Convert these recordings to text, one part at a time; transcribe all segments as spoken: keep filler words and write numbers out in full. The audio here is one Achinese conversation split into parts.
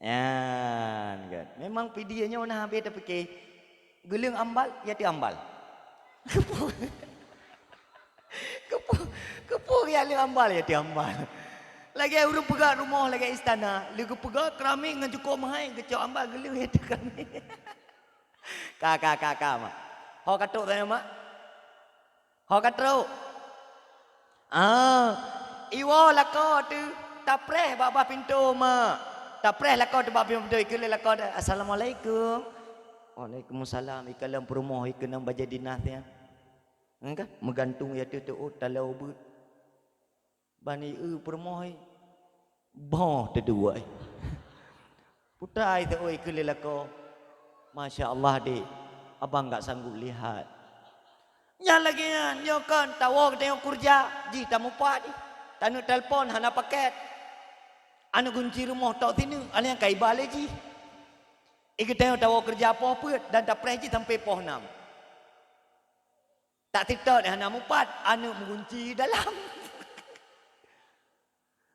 Nyan kan. Memang P D A nyoe na habéh tapike. Geuleueng ambal, ya teuambal. Keupeue, keupeue ya leueng ambal, ya teuambal. Lagée ureuëng peugah rumoh lagée istana, lé geupeugah keramik ngon cukôp meuhai, geucok ambal geuleueng ya teukeramik. Ka, ka, ka, ka, mak. Ho ka trok tanyoe, mak? Ho ka trok? Ah, iwoe lakoe teuh, tapreh bak bah pintoe, mak. Tapreh lakoe teuh bak pintoe, ikeu lé lakoe teuh, "Assalamualaikum." "Waalaikumsalam." Ikalon peurumoh, ikeunong bajée dinas nyan. Nyan kan? Meugantung ya teuh teuôt, talo beuet. Bani eu peurumoh, boh teuduek. Putra ai teuôt keu lé lakoe. Masya Allah, Dek. Abang nggak sanggup lihat. Nyan lagée nyan, nyoe kan tawoe geutanyoe keureuja, jih tamupat jih. Taneuk telepon hana paket. Aneuk gunci rumoh tok sineuk, alèh nyang ka iba lé jih. I geutanyoe tawoe keureuja poh peuet dan tapreh jih sampoe poh nam. Tak teutot hana mupat, aneuk meugunci dalam.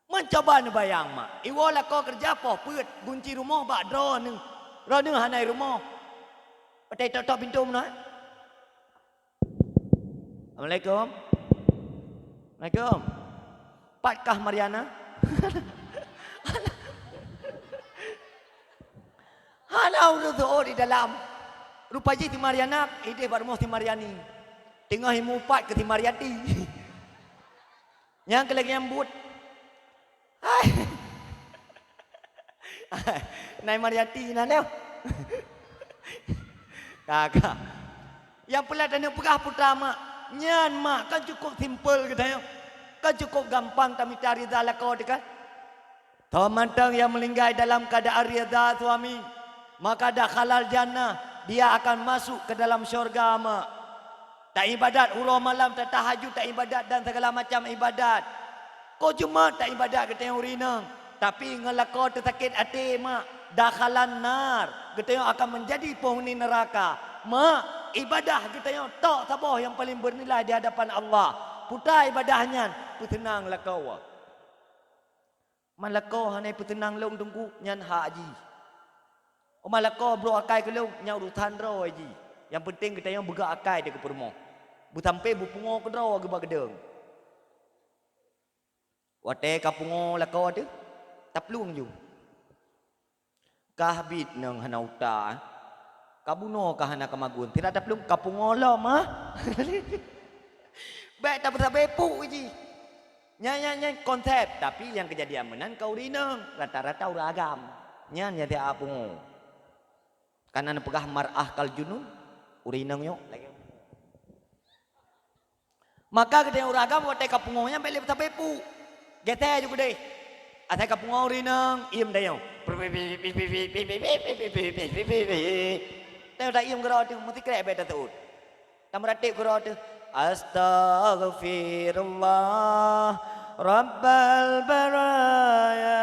Meucoba neubayang, mak. Iwoe lakoe keureuja poh peuet, gunci rumoh bak droeneuh. Droeneuh hana i rumoh. Watèe tok-tok pintoe meunoe. Assalamualaikum. Assalamualaikum. Pat kah Mariana? Hana ureueng seuôt di dalam. Rupa jih si Mariana, idéh bak rumoh si Mariani. Teungoh imupat keu si Mariati. Nyang keu lagèe nyang buet. Hai. Nai Mariati na nyoe. Ka, ka. Nyang peureulèe taneuk peugah putra mak. Nyan mak, kan cukup simpel geutanyoe. Kan cukup gampang tamita ridha lakoe teuh kan. Soe mantong nyang meuninggai dalam keuadaan ridha suami, maka dakhalal jannah, dia akan masuk ke dalam syurga, mak. Taibadat uroe malam, tatahajud, taibadat dan segala macam ibadat. Ko cuma taibadat geutanyoe ureueng inong, tapi ngon lakoe teusakét até, mak, dakhalan nar, geutanyoe akan menjadi penghuni neraka. Mak, ibadah geutanyoe tok saboh nyang paling bernilai di hadapan Allah. Peue ibadah nyan? Peuseunang lakoe. Man lakoe hana peuseunang lôn teungku, nyan hak jih. Óh man lakoe brôk akai keu lôn, nyan urusan droe jih. Nyang peunteng geutanyoe beugöt akai teuh keu peurumoh. Beusampoe beupungo keudroe geuba geudong. Watèe ka pungo lakoe teuh, taplueng ju. Kah bit nang hana uta, eh? Ka bunoe ka hana kamagun, sira taplueng ka pungo lom, ah. Bèk tapeusabe puk jih. Nyan, nyan, nyan konsep, tapi nyang keujadian meunan ka ureueng inong, rata-rata ureueng agam. Nyan nyang siat pungo. Kan na neupeugah mar'ah kal junun, ureueng inong nyoe lagèe Maka geutanyoe ureueng agam watèe ka pungo nyan bèk lé sabe puk. Geusé ju keudeh. Asai ka pungo ureueng inong, iem tanyoe. Tanyoe taiem keudroe teuh, meusikrek bèk taseuôt. Tameuratéb keudroe teuh, "Astaghfirullah Rabbal baraya."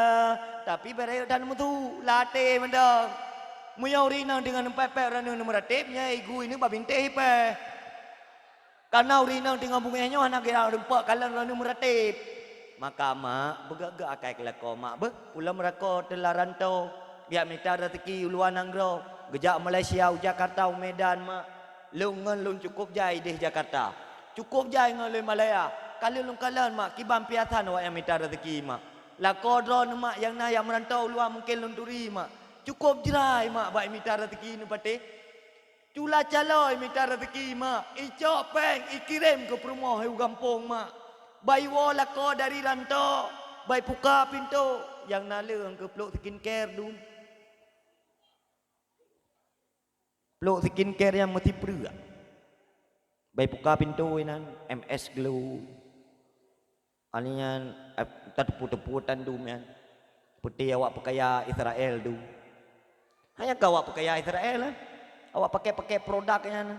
Tapi bèk rayeuk that meusu, lam até mantong. Meunyoe ureueng inong deungon pèh-pèh ureueng inong meuratéb, nyan igu ineuk bak bintéh ipèh. Kareuna ureueng inong teungoh beungèh nyoe hana geureumpok kalon droeneuh meuratéb. Maka mak, beugöt-göt akai keu lakoe mak beuh. Ulôn meurakoe teuh lam rantô, geujak mita raseuki u luwa nanggroe, geujak Malaysia, u Jakarta, u Medan mak. Lôn ngon lôn cukôp jai idéh Jakarta. Cukôp jai ngon lôn Malaya. Ka lheueh lôn kalon mak, kiban piasan awaknyan mita raseuki mak. Lakoe droeneuh mak nyang na nyang meurantô u luwa mungken lôn turi mak. Cukôp jrai mak bak mita raseuki neupatéh. Cula calon mita raseuki mak, icok péng ikirém keu peurumoh u gampông mak. Bak iwoe lakoe dari rantô, bak ipuka pintoe, nyang na leueng keu plôk skincare dum. Plôk skincare nyang meusipreuk. Bak ipuka pintoe inan, M S Glow. Ani nyan, eh, tateupeue-teupeue tan dum nyan. Peuté awak peukaya Israel dum. Hanya ka awak peukaya Israel, eh. Awak pakai-pakai produk nyan.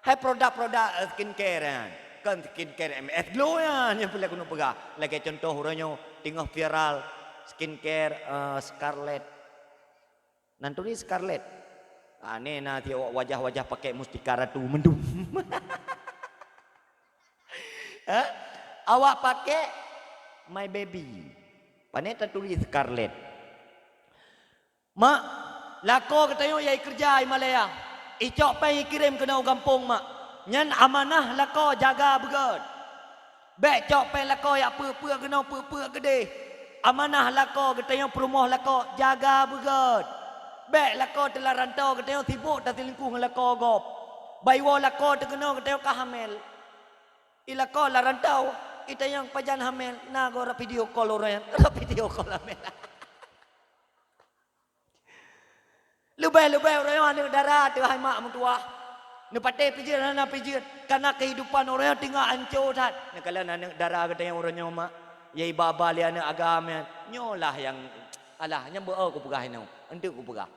Hai produk-produk, eh, skincare nyan. Kon skincare M S Glow nyan, nyang peureulèe keuneuk peugah. Lagèe contoh uroe nyoe, teungoh viral skincare, eh, Scarlett. Nan turi Scarlett. Aneh na ti awak wajah-wajah pakai mustika ratu mendung. Eh? Awak pakai My Baby. Pane taturi Scarlett. Mak, lakoe geutanyoe nyang keureuja i Malaya, icok péng ikirém keunoe u gampông, mak. Nyan amanah lakoe, jaga beugét. Bék cok péng lakoe jak peue-peue keunoe, peue-peue keudeh. Amanah lakoe geutanyoe, peurumoh lakoe, jaga beugét. Bék lakoe teulah rantau geutanyoe sibok taseulingkuh ngon lakoe gob. Bak iwoe lakoe teuh keunoe geutanyoe ka hamil. I lakoe lam rantau, i tanyong pajan hamil, na goe rot video call uroe nyan, rot video call hamil. Leubeh-leubeh uroe nyoe aneuk dara teuh hai mak meutuwah. Neupatéh pijeut hana pijeut, kareuna keuhidupan uroe nyoe teungoh anco that. Neukalon aneuk dara geutanyoe uroe nyoe, mak, nyang iba-ba lé aneuk agam nyan. Nyoe lah nyang, alah, nyang beu-o kupeugah inoe, eunteuk kupeugah.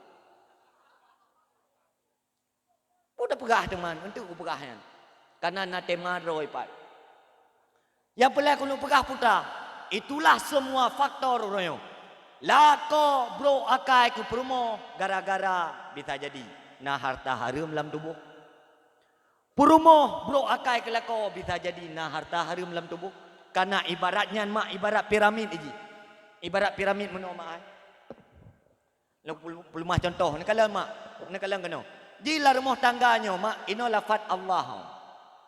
Peue tapeugah teuma, eunteuk kupeugah nyan. Kareuna na tema droe pat. Nyang peureulée keuneuk peugah puta, itulah semua faktor uroe nyoe. Lakoe brok akai keu peurumoh gara-gara bisa jadi na harta hareuem lam tuboh. Peurumoh brok akai keu lakoe bisa jadi na harta hareuem lam tuboh. Kareuna ibarat nyan, mak, ibarat piramid jih. Ibarat piramid meunoe, mak ai. Lôn pul-, peuleumah cuntoh, neukalon, mak, neukalon keunoe. Di lam rumoh tangga nyoe, mak, inoe lafaz Allah.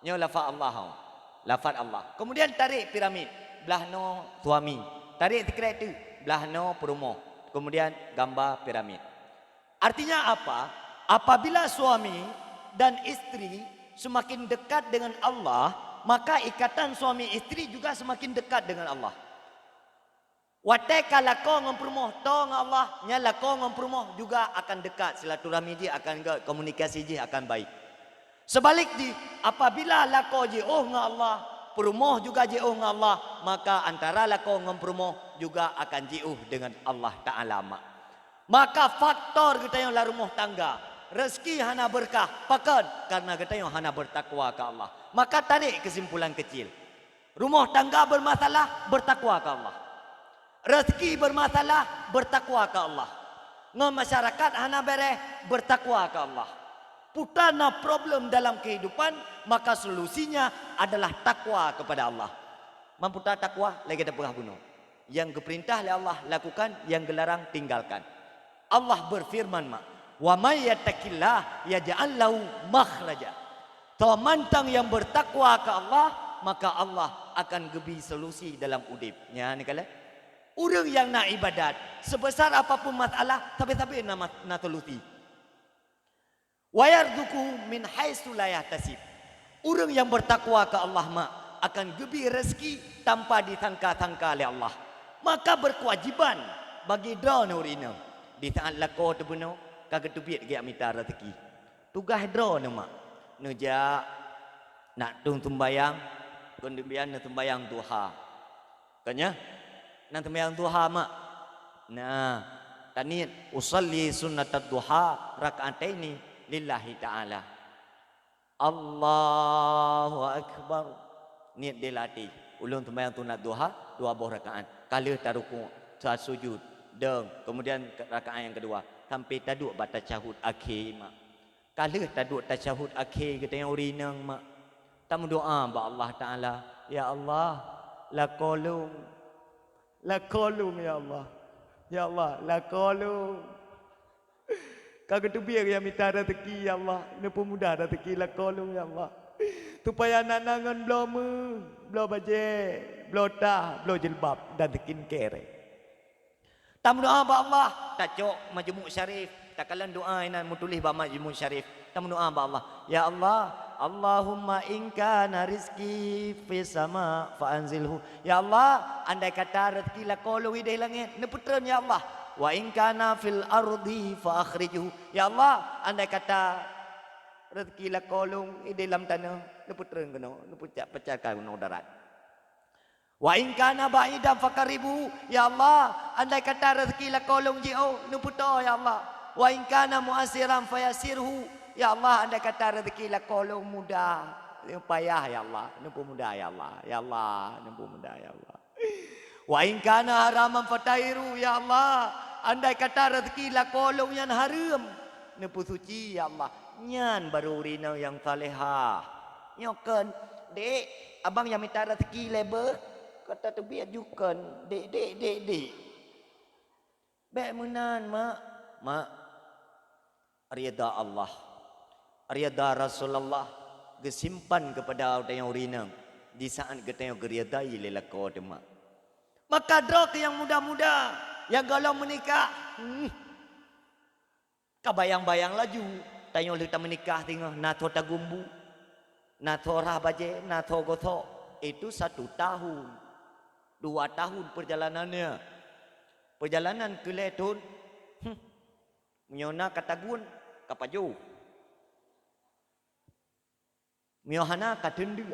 Nyoe lafaz Allah. Lafaz Allah. Kemudian tarék piramid, blah noe suami. Tarék sikrek teuk, blah noe peurumoh. Kemudian gamba piramid. Artinya apa? Apabila suami dan istri semakin dekat dengan Allah, maka ikatan suami istri juga semakin dekat dengan Allah. Watée ka lakoe ngon peurumoh toe ngon Allah, nyan lakoe ngon peurumoh juga akan dekat, silaturahmi jih akan gét, komunikasi jih akan baik. Seubalek jih, apabila lakoe jiôh ngon Allah, peurumoh juga jiôh ngon Allah, maka antara lakoe ngon peurumoh juga akan jiôh deungon Allah Taala, mak. Maka faktor geutanyoe lam rumoh tangga, rezeki hana beureukat, pakon? Kareuna geutanyoe hana beutakwa keu Allah. Maka tarék keusimpulan keucil. Rumoh tangga beureumasalah, beutakwa keu Allah. Rezeki beureumasalah, beutakwa keu Allah. Ngon masyarakat hana béréh, beutakwa keu Allah. Puta na problem dalam kehidupan, maka solusinya adalah takwa kepada Allah. Man puta takwa, lagée tapeugah bunoe. Nyang geupeurintah lé Allah, lakukan, nyang geularang, tinggalkan. Allah beufeureuman, mak, "Wa may yattaqillaha yaj'al lahu makhraja." Soe mantong nyang beutakwa keu Allah, maka Allah akan geubri solusi dalam udeb. Nyan neukalon. Ureuëng nyang na iébadat, seubesar apapun masalah, sabe-sabe na mas-, na solusi. "Wa yarzuqhu min haitsu la yahtasib." Ureuëng nyang beutakwa keu Allah, mak, akan geubri rezeki tanpa disangka-sangka lé Allah. Maka beukewajiban bagi droeneuh ureuëng inong, di saát lakoe teuh bunoe ka geuteubiet geujak mita rezeki. Tugaih droeneuh, mak, neujak nak tueng seumbayang, keumudian neusumbayang duha. Ka nyan, na seumayang duha, mak? Na, taniet, "Usalli sunnatad duha rak'ataini lillahi ta'ala." Allahu Akbar. Niet di lam até, "Ulôn seumayang sunat duha dua boh rakaat." Ka lheueh tarukuk, tasujud, dong, kemudian rakaat nyang keudua, sampai taduek bak tasyahud akhé, mak. Ka lheueh taduek tasyahud akhé geutanyoe ureuëng inong, mak, tameudoá bak Allah Taala, "Ya Allah, lakoe lôn, lakoe lôn, ya Allah. Ya Allah, lakoe lôn. Ka geuteubiet geujak mita rezeki, ya Allah. Neupeumudah rezeki lakoe lôn, ya Allah. Supaya na, na ngon bloe meuh, bloe bajée, bloe tah, bloe jilbab dan skincare." Tameudoá bak Allah, tacok Majmu' Syarif, takalon doá inan meutuléh bak Majmu' Syarif. Tameudoá bak Allah, "Ya Allah, Allahumma in kana rizqi fis sama fa anzilhu." Ya Allah, andai kata rezeki lakoe lôn idéh langét, neupeutreun ya Allah. "Wa in kana fil ardi fa akhrijhu." Ya Allah, andai kata rezeki lakoe lôn idéh lam tanoh, neupeutreun keunoe, neupeucak-peucahkan keunoe darat. "Wa in kana ba'idan faqarribhu." Ya Allah, andai kata rezeki lakoe lôn jiôh, neupeutoe ya Allah. "Wa in kana mu'assiran fayassirhu." Ya Allah, andai kata rezeki lakoe lôn mudah, lôn payah ya Allah, neupeumudah ya Allah. Ya Allah, neupeumudah ya Allah. "Wa in kana haraman fatahhirhu." Ya Allah, andai kata rezeki lakoe lôn nyan hareuem, neupeusuci ya Allah. Nyan baru ureuëng inong nyang salehah. Nyoe kon, "Dek, abang nyang mita rezeki lé beuh, ka tateubiet ju kon, Dek, Dek, Dek, Dek." Bék meunan, mak. Mak, ridha Allah, ridha Rasulullah geusimpan keupada geutanyoe ureueng inong di saat geutanyoe geuridai lé lakoe teuma. Maka droe keuh nyang muda-muda nyang gohlom meunikah, hmm, ka bayang-bayang laju, tanyoe lheueh tameunikah singoh na tho tagumbu, na tho rhah bajée, na tho gosok. Itu satu tahun, dua tahun perjalanannya. Perjalanan keu lhée thon, hmm, meunyoe na ka tagun, ka pajoh. Meunyoe hana ka teundeuk.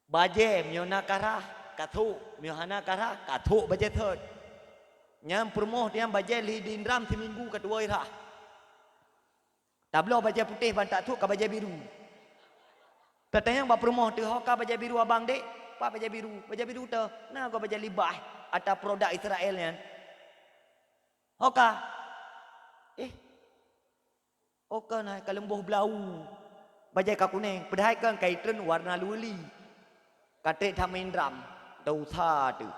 Bajée meunyoe na ka rhah, ka thok, meunyoe hana ka rhah, ka thok bajée thot. Nyan peurumoh tiang bajée lheueh di indram siminggu ka tuwoe rhah. Tabloe bajée putéh ban tathok ka bajée biru. Tatanyong bak peurumoh teuh, "Ho ka bajée biru abang dek?" "Pat bajée biru?" "Bajée biru teuh." "Na goe bajée libah ata produk Israel nyan." "Ho ka." "Eh, oh kon hai ka leumbôh blau, bajée ka kuneng, padahai kon ka itreun warna luweuli, ka treb that meuindram, dosa teuh."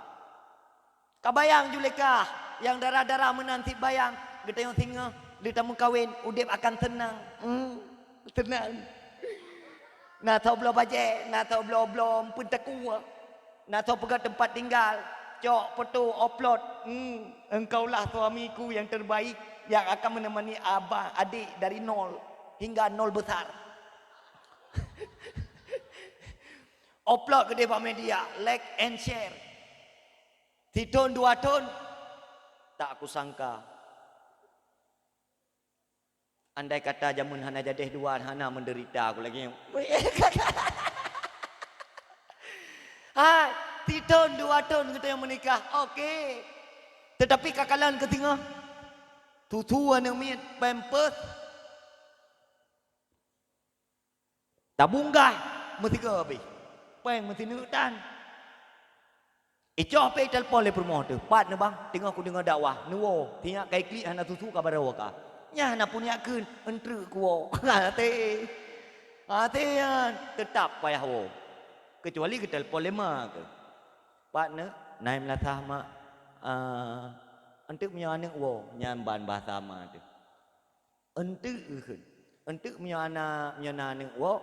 Ka bayang ju lé kah, nyang dara-dara meunan cit bayang, geutanyoe singoh lheueh tameukawen, udeb akan seunang. Hmm, seunang. Na tho bloe bajée, na tho bloe-bloe peuteukue. Na tho peugah teumpat tinggal, cok foto, upload, hmm, "Engkaulah suamiku yang terbaik yang akan menemani abang adik dari nol hingga nol besar." Upload keudeh bak media, like and share. Sithon dua thon, tak kusangka. Andai kata jameun hana jadeh dua, hana meudeurita aku lagée nyoe. Hai, sithon dua thon geutanyoe meunikah, oke. Teutapi ka kalon keu singoh. Susu aneuëk miet, pampers. Tabungkah meusigoe bih, péng meusineuk tan. Icoh pih telepon lé peurumoh teuh, "Pat neuh bang, teungoh kudeungoe dakwah, neuwoe, sinyak ka iklik hana susu ka baroe ka." Nyan hana peue neujak kheun, eunteuk kuwoe. Até. Até nyan, teutap payah woe. Keucuali geutelepon lé ma keuh. "Pat neuh, na i meulasah mak, ah, eunteuk meunyoe aneuëk woe," nyan ban bahasa ma teuh. Eunteuk geukheun. Eunteuk meunyoe na, meunyoe na aneuëk woe,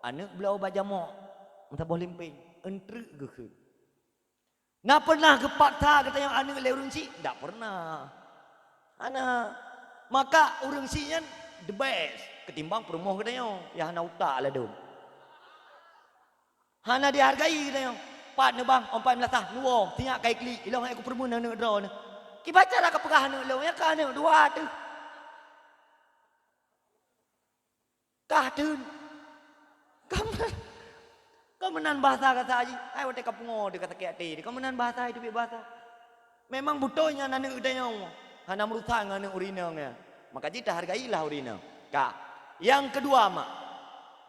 aneuëk bloe bak jamok meusaboh limpéng, eunteuk geukheun. Na pernah geupaksa geutanyoe aneuëk lé ureuëng syiek? Ndak pernah. Hana. Maka ureuëng syiek nyan the best ketimbang peurumoh geutanyoe nyang hana utak ladôm. Hana dihargai geutanyoe. "Pat neuh bang, ompah meulasah, neuwoe, sinyak ka iklik, ilong hai kupeureumeun aneuëk droeneuh." Kiban cara ka peugah aneuëk lôn, nyan ka aneuëk dua teuh. Kah theun. Ka meunan, ka meunan bahasa gata jih. Hai watée ka pungo teuh ka sakét até teuh. Ka meunan bahasa, teubiet bahasa. Memang beutôi nyan aneuëk geutanyoe, hana meurusan ngon aneuëk ureuëng inong nyan. Maka jih tahargailah ureuëng inong. Ka. Nyang keudua mak.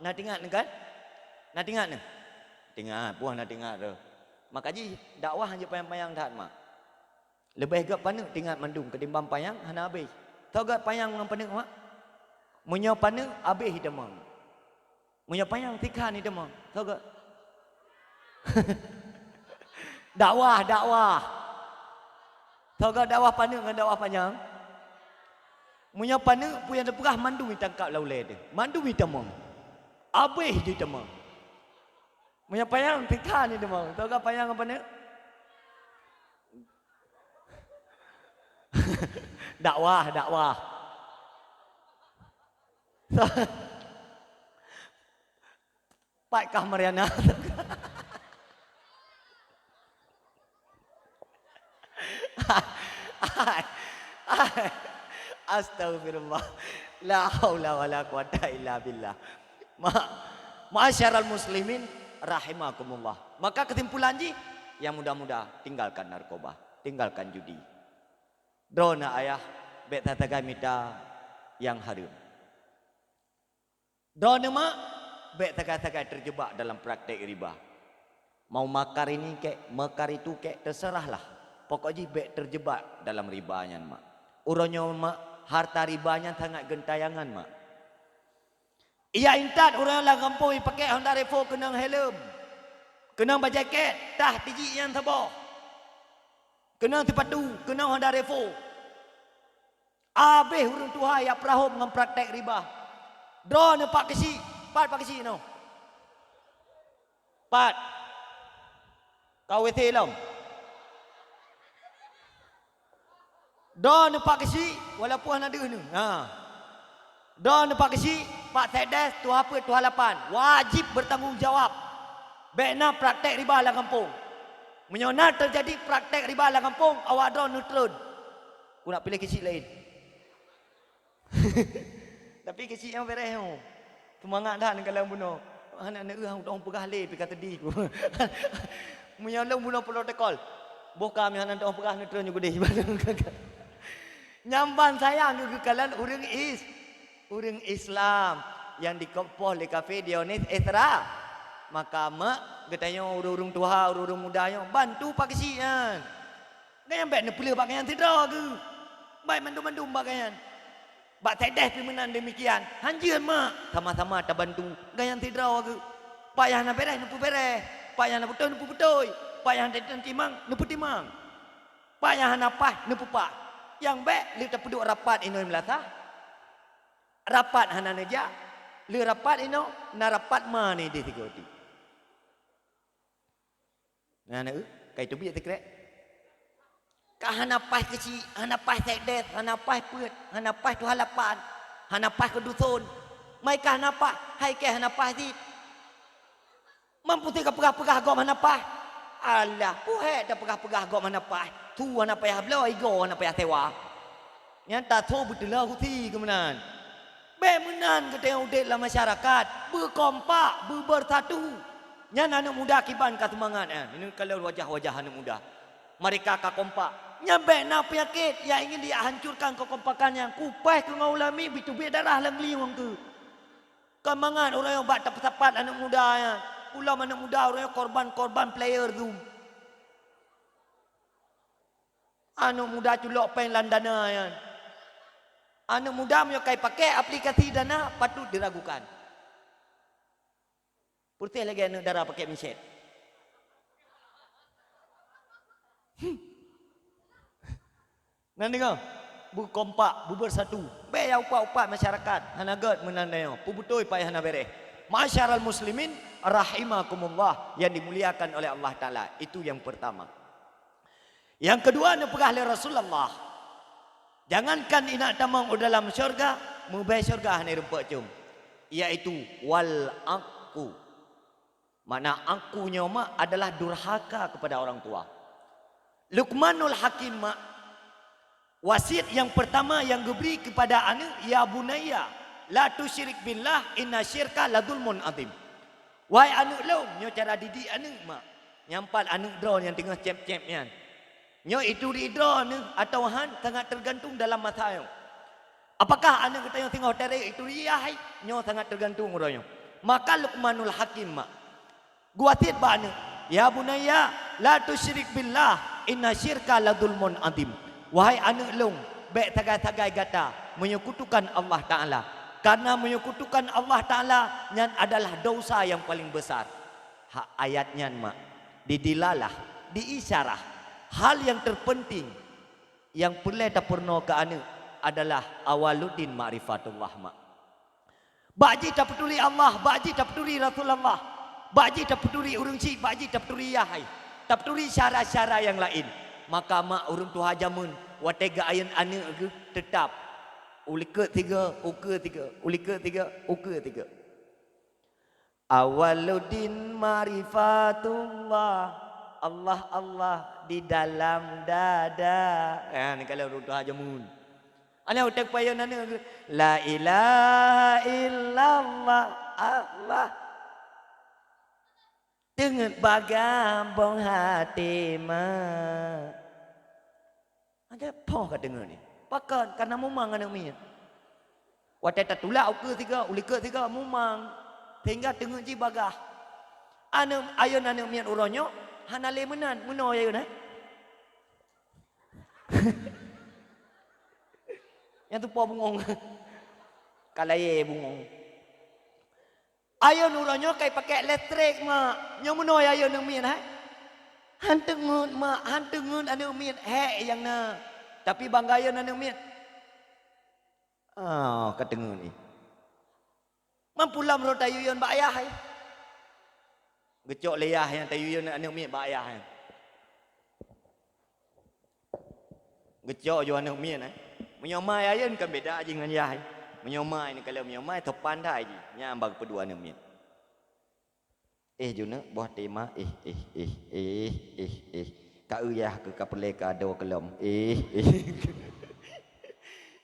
Na teuingat neuh kan? Na teuingat neuh? Teuingat, puih na teuingat tu. Maka jih dakwah hanjeuet panyang-panyang that mak. Leubeh gét paneuk teuingat mandum ketimbang panyang hana habéh. Soe gét panyang ngon paneuk mak? Meunyoe paneuk habéh itamong. Meunyoe panyang sikhan itamong. Soe gét? Dakwah, dakwah. Soe gét dakwah paneuk ngon dakwah panyang? Meunyoe paneuk peue nyang teupeugah mandum itangkab lam ulée teuh. Mandum itamong. Habéh jih itamong. Meunyoe panyang sikhan itamong. Soe gét panyang ngon paneuk? Dakwah, dakwah. Pat kah Mariana? Astagfirullah. La haula wala quwata illa billah. Ma-, ma'asyiral muslimin rahimakumullah. Maka kesimpulan jih, nyang muda-muda, tinggalkan narkoba, tinggalkan judi. Droeneuh ayah, bék sagai-sagai mita nyang hareuem. Droeneuh mak, bék sagai-sagai terjebak dalam praktek riba. Mau makar ini kek, makar itu kek, terserahlah. Pokok jih bék terjebak dalam riba nyan mak. Uroe nyoe mak, harta riba nyan sangat geuntayangan mak. Iya intat ureuëng lam gampông ipakèk Honda Revo keunong helm, keunong bajèe kèt, tah tijik nyan saboh, keunong sipatu, keunong Honda Revo. Abéh ureuëng tuha jak peurahom ngon praktek riba. Droeneuh Pak Keuchik, pat Pak Keuchik nyoe? Pat? Ka W C lom. Droeneuh Pak Keuchik, walaupun hana deuh neuh. Ha. Droeneuh Pak Keuchik, Pak Sekdes, tuha peuet, tuha lapan. Wajéb bertanggung jawab. Bék na praktek riba lam gampông. Meunyoe na teujadi praktek riba lam gampông, awak droeneuh treun. Ku nak piléh Keuchik laén. Tapi Keuchik nyang beres nyoe. Seumangat that neukalon bunoe. Hana neueu udong peugah lé pih ka teudi ku. Meunyoe lôn bunoe protokol, boh ka meunyoe hana udong peugah neutreun nyoe keudeh. Nyan ban sayang geukalon ureuëng is, ureuëng Islam nyang dikeupoh lé kafé Dionis Esra. Maka mak geutanyoe ureuëng-ureuëng tuha, ureuëng-ureuëng muda nyoe bantu Pak Keuchik nyan. Gobnyan bék neupeuleueh bak gobnyan sidroe geuh. Bék mandum-mandum bak gobnyan. Bak Sekdes pih meunan demikian. Hanjeuet mak, sama-sama tabantu gobnyan sidroe geuh. Pak nyang hana beres neupeubéréh, pak nyang hana beutôi neupeubeutoe, pak nyang hana timang neupeutimang, pak nyang hana paih neupeupaih. Nyang bék lé tapeuduek rapat inoe meulasah, rapat hana neujak, lé rapat inoe na rapat ma ni di sigoe teuk. Nah, na, eh, kai teubiet sikrek. Ka hana paih Keuchik, hana paih Sekdes, hana paih peuet, hana paih tuha lapan, hana paih keu duson. Mai ka hana paih, hai kèe hana paih cit. Mampu teuka peugah-peugah gob hana paih. Alah, puhèk tapeugah-peugah gob hana paih. Su hana payah bloe, igoe hana payah sewa. Nyan tasoe beuteulah husi keu meunan. Bék meunan geutanyoe udeb lam masyarakat, beukompak, beubeusatu. Nyan aneuk muda kiban ka seumangat nyan. Ini kalau wajah-wajah aneuk muda. Mereka ka kompak. Nyan bék na peunyakét yang ingin dihancurkan kekompakan nyan. Kupaih keu ngon ulami, biteubiet darah lam geulinyueng keuh. Kon mangat uroe nyoe bak tapeusapat aneuk muda nyan. Ulôn aneuk muda uroe nyoe korban-korban player Zoom. Aneuk muda culok péng lam Dana nyan. Aneuk muda meunyoe kai pakai aplikasi Dana, patut diragukan. Peureuteh lagèe aneuk dara pakai mincet. Hmm. Nan deungoe, beukompak, beubeusatu. Bék ya upat-upat masyarakat, hana gèt meunan nyoe. Peubeutôi paih hana beres. Ma'asyiral muslimin rahimakumullah yang dimuliakan oleh Allah Taala. Itu yang pertama. Nyang keudua neupeugah lé Rasulullah, jangankan inat tamong u dalam syeuruga, meubèe syeuruga hana rumpok com, yaitu wal aqu. Makna aqu nyoe mak adalah durhaka kepada orang tua. Luqmanul Hakim mak, wasiet nyang pertama nyang geubri kepada aneuk, "Ya bunayya, la tusyrik billah, inna syirka la zulmun azim." Wahai aneuk lôn, nyoe cara didik aneuk mak. Nyang pat aneuk droe nyang teungoh cép-cép nyan. Nyoe ituri droe neuh atawa han sangat tergantung dalam masa nyoe. Apakah aneuk geutanyoe singoh tarek ituri yah hai? Nyoe sangat tergantung uroe nyoe. Maka Luqmanul Hakim mak geuwasiet bak aneuk, "Ya bunayya, la tusyrik billah, inna syirka la zulmun azim." Wahai aneuk lôn, bék sagai-sagai gata menyekutukan Allah Taala. Karena menyekutukan Allah Taala nyan adalah dosa yang paling besar. Ha, ayat nyan mak, didilalah, diisyarah, hal yang terpenting yang peureulée tapeurunoe keu aneuk adalah awaluddin ma'rifatullah mak. Bak jih tapeuturi Allah, bak jih tapeuturi Rasulullah, bak jih tapeuturi ureuëng chik, bak jih tapeuturi yah hai, tapeuturi syara-syara nyang laén. Maka mak ureuëng tuha jameun watée geuayeuen aneuk geuh teutab ulikot tiga, ukeue tiga, ulikot tiga, ukeue tiga. Awaluddin ma'rifatullah, Allah, Allah di dalam dada. Ha, ni kalau ureuëng tuha jameun. Aneuk utek payeuen aneuk, "La ilaha illallah, Allah." Teungeut bagah bong haté ma. Aja poh ka deungoe ni. Pakon? Karena mumang aneuk miet. Watée tatulak ukeue sigoe, ulikot sigoe mumang, sehingga teungeut jih bagah. Aneuk, ayeuen aneuk miet uroe nyoe hana lé meunan, meunoe ayeuen, eh? Nyang tupo bungong. Ka layée bungong. Ayeuen uroe nyoe kai pakai listrik mak. Nyoe meunoe ayeuen aneuk miet hai. Han teungeut mak, han teungeut aneuk miet hék nyang na. Tapi bangga ayeuen aneuk miet. Ah, ka teungeut ni. Man pulang roh tayue yôn bak ayah, eh. Geucok lé yah nyang tayue yôn aneuk miet bak ayah, eh. Geucok ju aneuk miet, eh. Meunyoe ma ayôn kan beda jih ngon yah, eh. Meunyoe ma neukalon meunyoe ma sopan that jih. Nyan bak peudua aneuk miet. Eh, ju neuk boh tema, eh, eh, eh, eh, eh, eh. Ka eu yah keu ka peureulée ka adoe keulom. Eh, eh.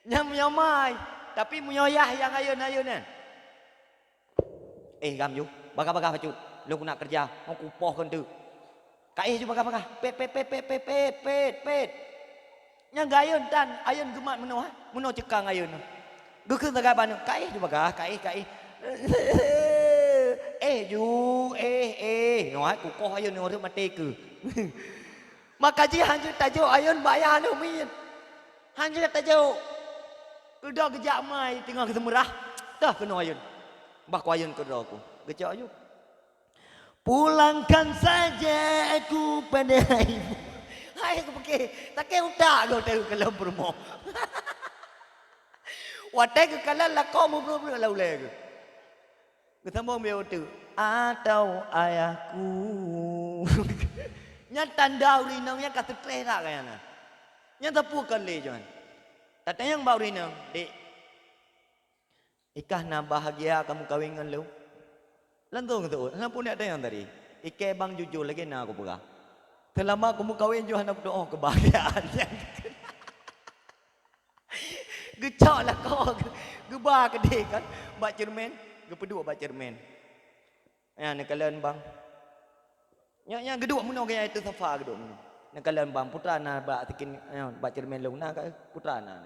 Nyan meunyoe ma, tapi meunyoe yah nyang ayôn-ayôn nyan. Eh, gam ju, bagah-bagah bacut. Lôn keuneuk keureuja, ngon kupoh keu enteuk. Ka éh ju bagah-bagah. Pet, pet, pet. Nyang geuayôn tan, ayôn geumat meunoe, ha? Meunoe ceukang ayôn. Geukheun sagai baneuk, ka éh ju bagah, ka éh, ka éh. Éh ju, éh, éh. Nyoe, ha, kukoh ayôn nyoe rhot maté keu. Maka jih hanjeuet tajok ayôn bak ayah aneuk miet. Hanjeuet tajok. Keudroe geujak mai teungoh geuseumeurah. Toh keunoe ayôn. Bah ku ayôn keudroe ku. Geucok ayôn. Pulangkan saja aku pada ibu. Hai, geupiké, sakét utak geuh teuh kalon peurumoh. Watée geukalon lakoe mubreuh-breuh lam ulée geuh. Geusambông bak uteuk, "Atau ayahku." Nyan tanda ureueng inong nyan ka seutrés that keu nyan na. Nyan sapeue kon lé Johan. Tatanyong bak ureueng inong, "Dek, ikah na bahagia kamu kawin ngon lôn?" Langsông seuôt, hana pun neuk tanyong tadi. Ikée bang jujur lagée na kupeugah. Seulama kumeukawen ju hana kutu'oh keubahagiaan nyan. Geucok lakoe, geuba keudeh kan, bak ceureumen, geupeuduek bak ceureumen. Nyan neukalon bang. Nyan, nyan geuduek meunoe gaya itu sofa geuduek meunoe. Neukalon bang, putra na bak sikin, nyan, bak ceureumen lôn na ka, putra na.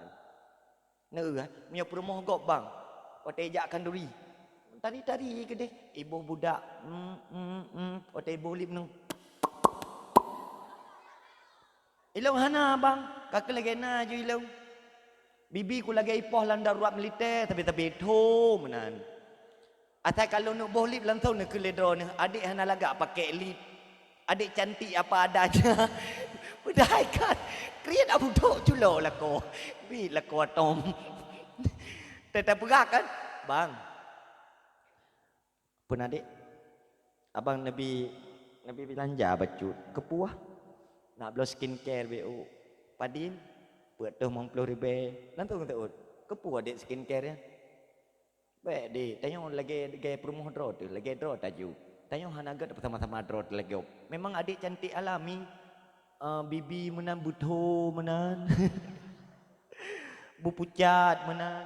Neu, eh, meunyoe peurumoh gob bang, watée jak khanduri. Tari-tari keudeh, iboh budak, mm, mm, mm, watée iboh lip neu. Ilôn hana bang, ka keu lagée na ju ilôn. Bibi ku lagée ipoh lam darurat militée, sabe-sabe tho meunan. Asai ka lôn neuk boh lip langsông neukheun lé droeneuh, adék hana lagak pakék lip. Adék cantik apa adanya. Padahai kan kriet Abu Dok culo lakoe. Bi lakoe atom. Teuta peugah kan, "Bang, peuna dek? Abang neubi, neubi beulanja bacut. Keupeue? Nak bloe skincare beu padin, peuet toh limong ploh ribée." Langsông teuôt. "Keupeue dek skincare nyan?" "Bék dek, tanyoe lagée, lagée peurumoh droe teuh, lagée droe taju. Tanyoe hana gét beusama-sama droe teuh lagée." Memang adék cantik alami, eh, bibi meunan beutho meunan, beupucat meunan.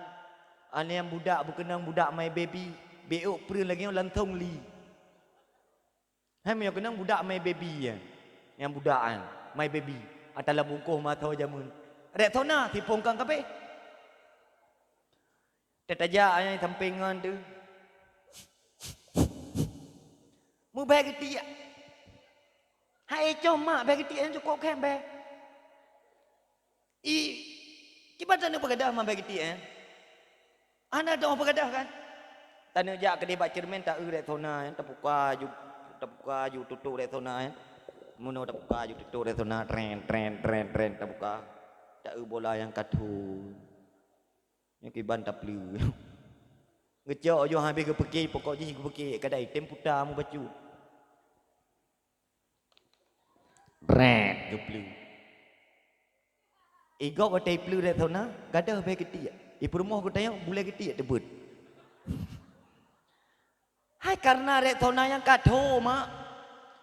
Aneuk budak beukeunong budak my baby, bék preueh lagée nyoe langsông li. Hai meunyoe keunong budak my baby nyan. Nyang budak nyan, my baby. Ata lam bungkôh mata jameun. Rek thona sipong kang kabeh. Teutajak nyang sampéng ngon teuh. Meubèe geutiek. Hai cong mak bèe geutiek nyang cukôp khéng bèe. I, kiban taneuk peugadôh ma bèe geutiek, eh? Hana dong peugadôh kan? Taneuk jak keudeh bak ceureumen, ta-eu rek sona, eh, tapuka ju, tapuka ju tutup rek sona, eh. Meunoe tapuka ju tutup rek sona, tren, tren, tren, tren, tapuka. Ta-eu bola nyang ka thon. Nyang kiban tapleue. Geucok yoh habéh geupeuki, pokok jih geupeuki, kadai tem puta meubacut. Brèt geupleue. Igob watèe ipleue rek sona, gadôh bèe geutiek. Ipeurumoh geutanyoe bulèe geutiek teubeuet. Hai karena rek sona nyang ka tho, mak.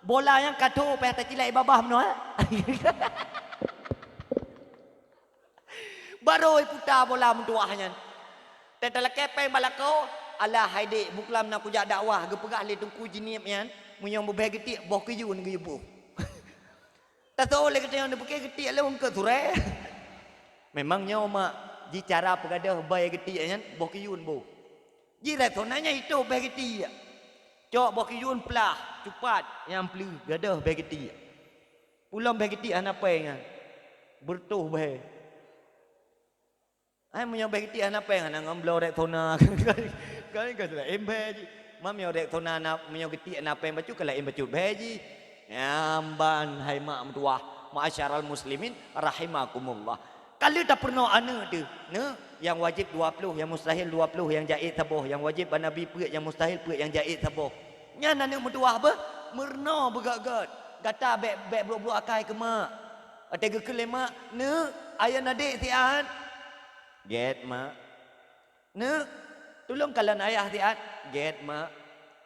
Bola nyang ka tho, payah tacilak i babah meunoe, eh? Barô iputa bola meutuwah nyan. Teutalakée péng bak lakoe, "Alah hai dek, buklam na kujak dakwah," geupeugah lé teungku jinieub nyan, "Meunyoe beubèe geutiek, boh keuyun geuyue boh." Tasoe lé geutanyoe neupiké geutiek lé wong keu surée. Memang nyoe mak, ji cara peugadôh bèe geutiek nyan, boh keuyun boh. Ji rek sona nyan itôh bèe geutiek. Cok boh keuyun plah, cupat, nyang pleue, gadôh bèe geutiek. Pulom bèe geutiek hana péng nyan. Beureutoh bèe. Hai, meunyoe bèe geutiek hana péng, hana ngon bloe rek sona. Kan, kan, kan, laén bèe jih. Ma meunyoe rek sona na, meunyoe geutiek na péng bacut, kan laén bacut bèe jih. Nyan ban, hai mak meutuwah, ma'asyiral muslimin rahimakumullah. Ka lheueh tapeurunoe aneuëk teuh, neuk, nyang wajéb dua ploh, nyang mustahil dua ploh, nyang jaiz saboh, nyang wajéb bak Nabi peuet, nyang mustahil peuet, nyang jaiz saboh. Nyan aneuëk meutuwah beuh, meurunoe beugét-gét. Gata bék, bék brok-brok akai keu mak. Watée geukheun lé mak, "Neuk, ayeuen adék siat." "Gét, mak." "Neuk, tulông kalon ayah siat." "Gét, mak."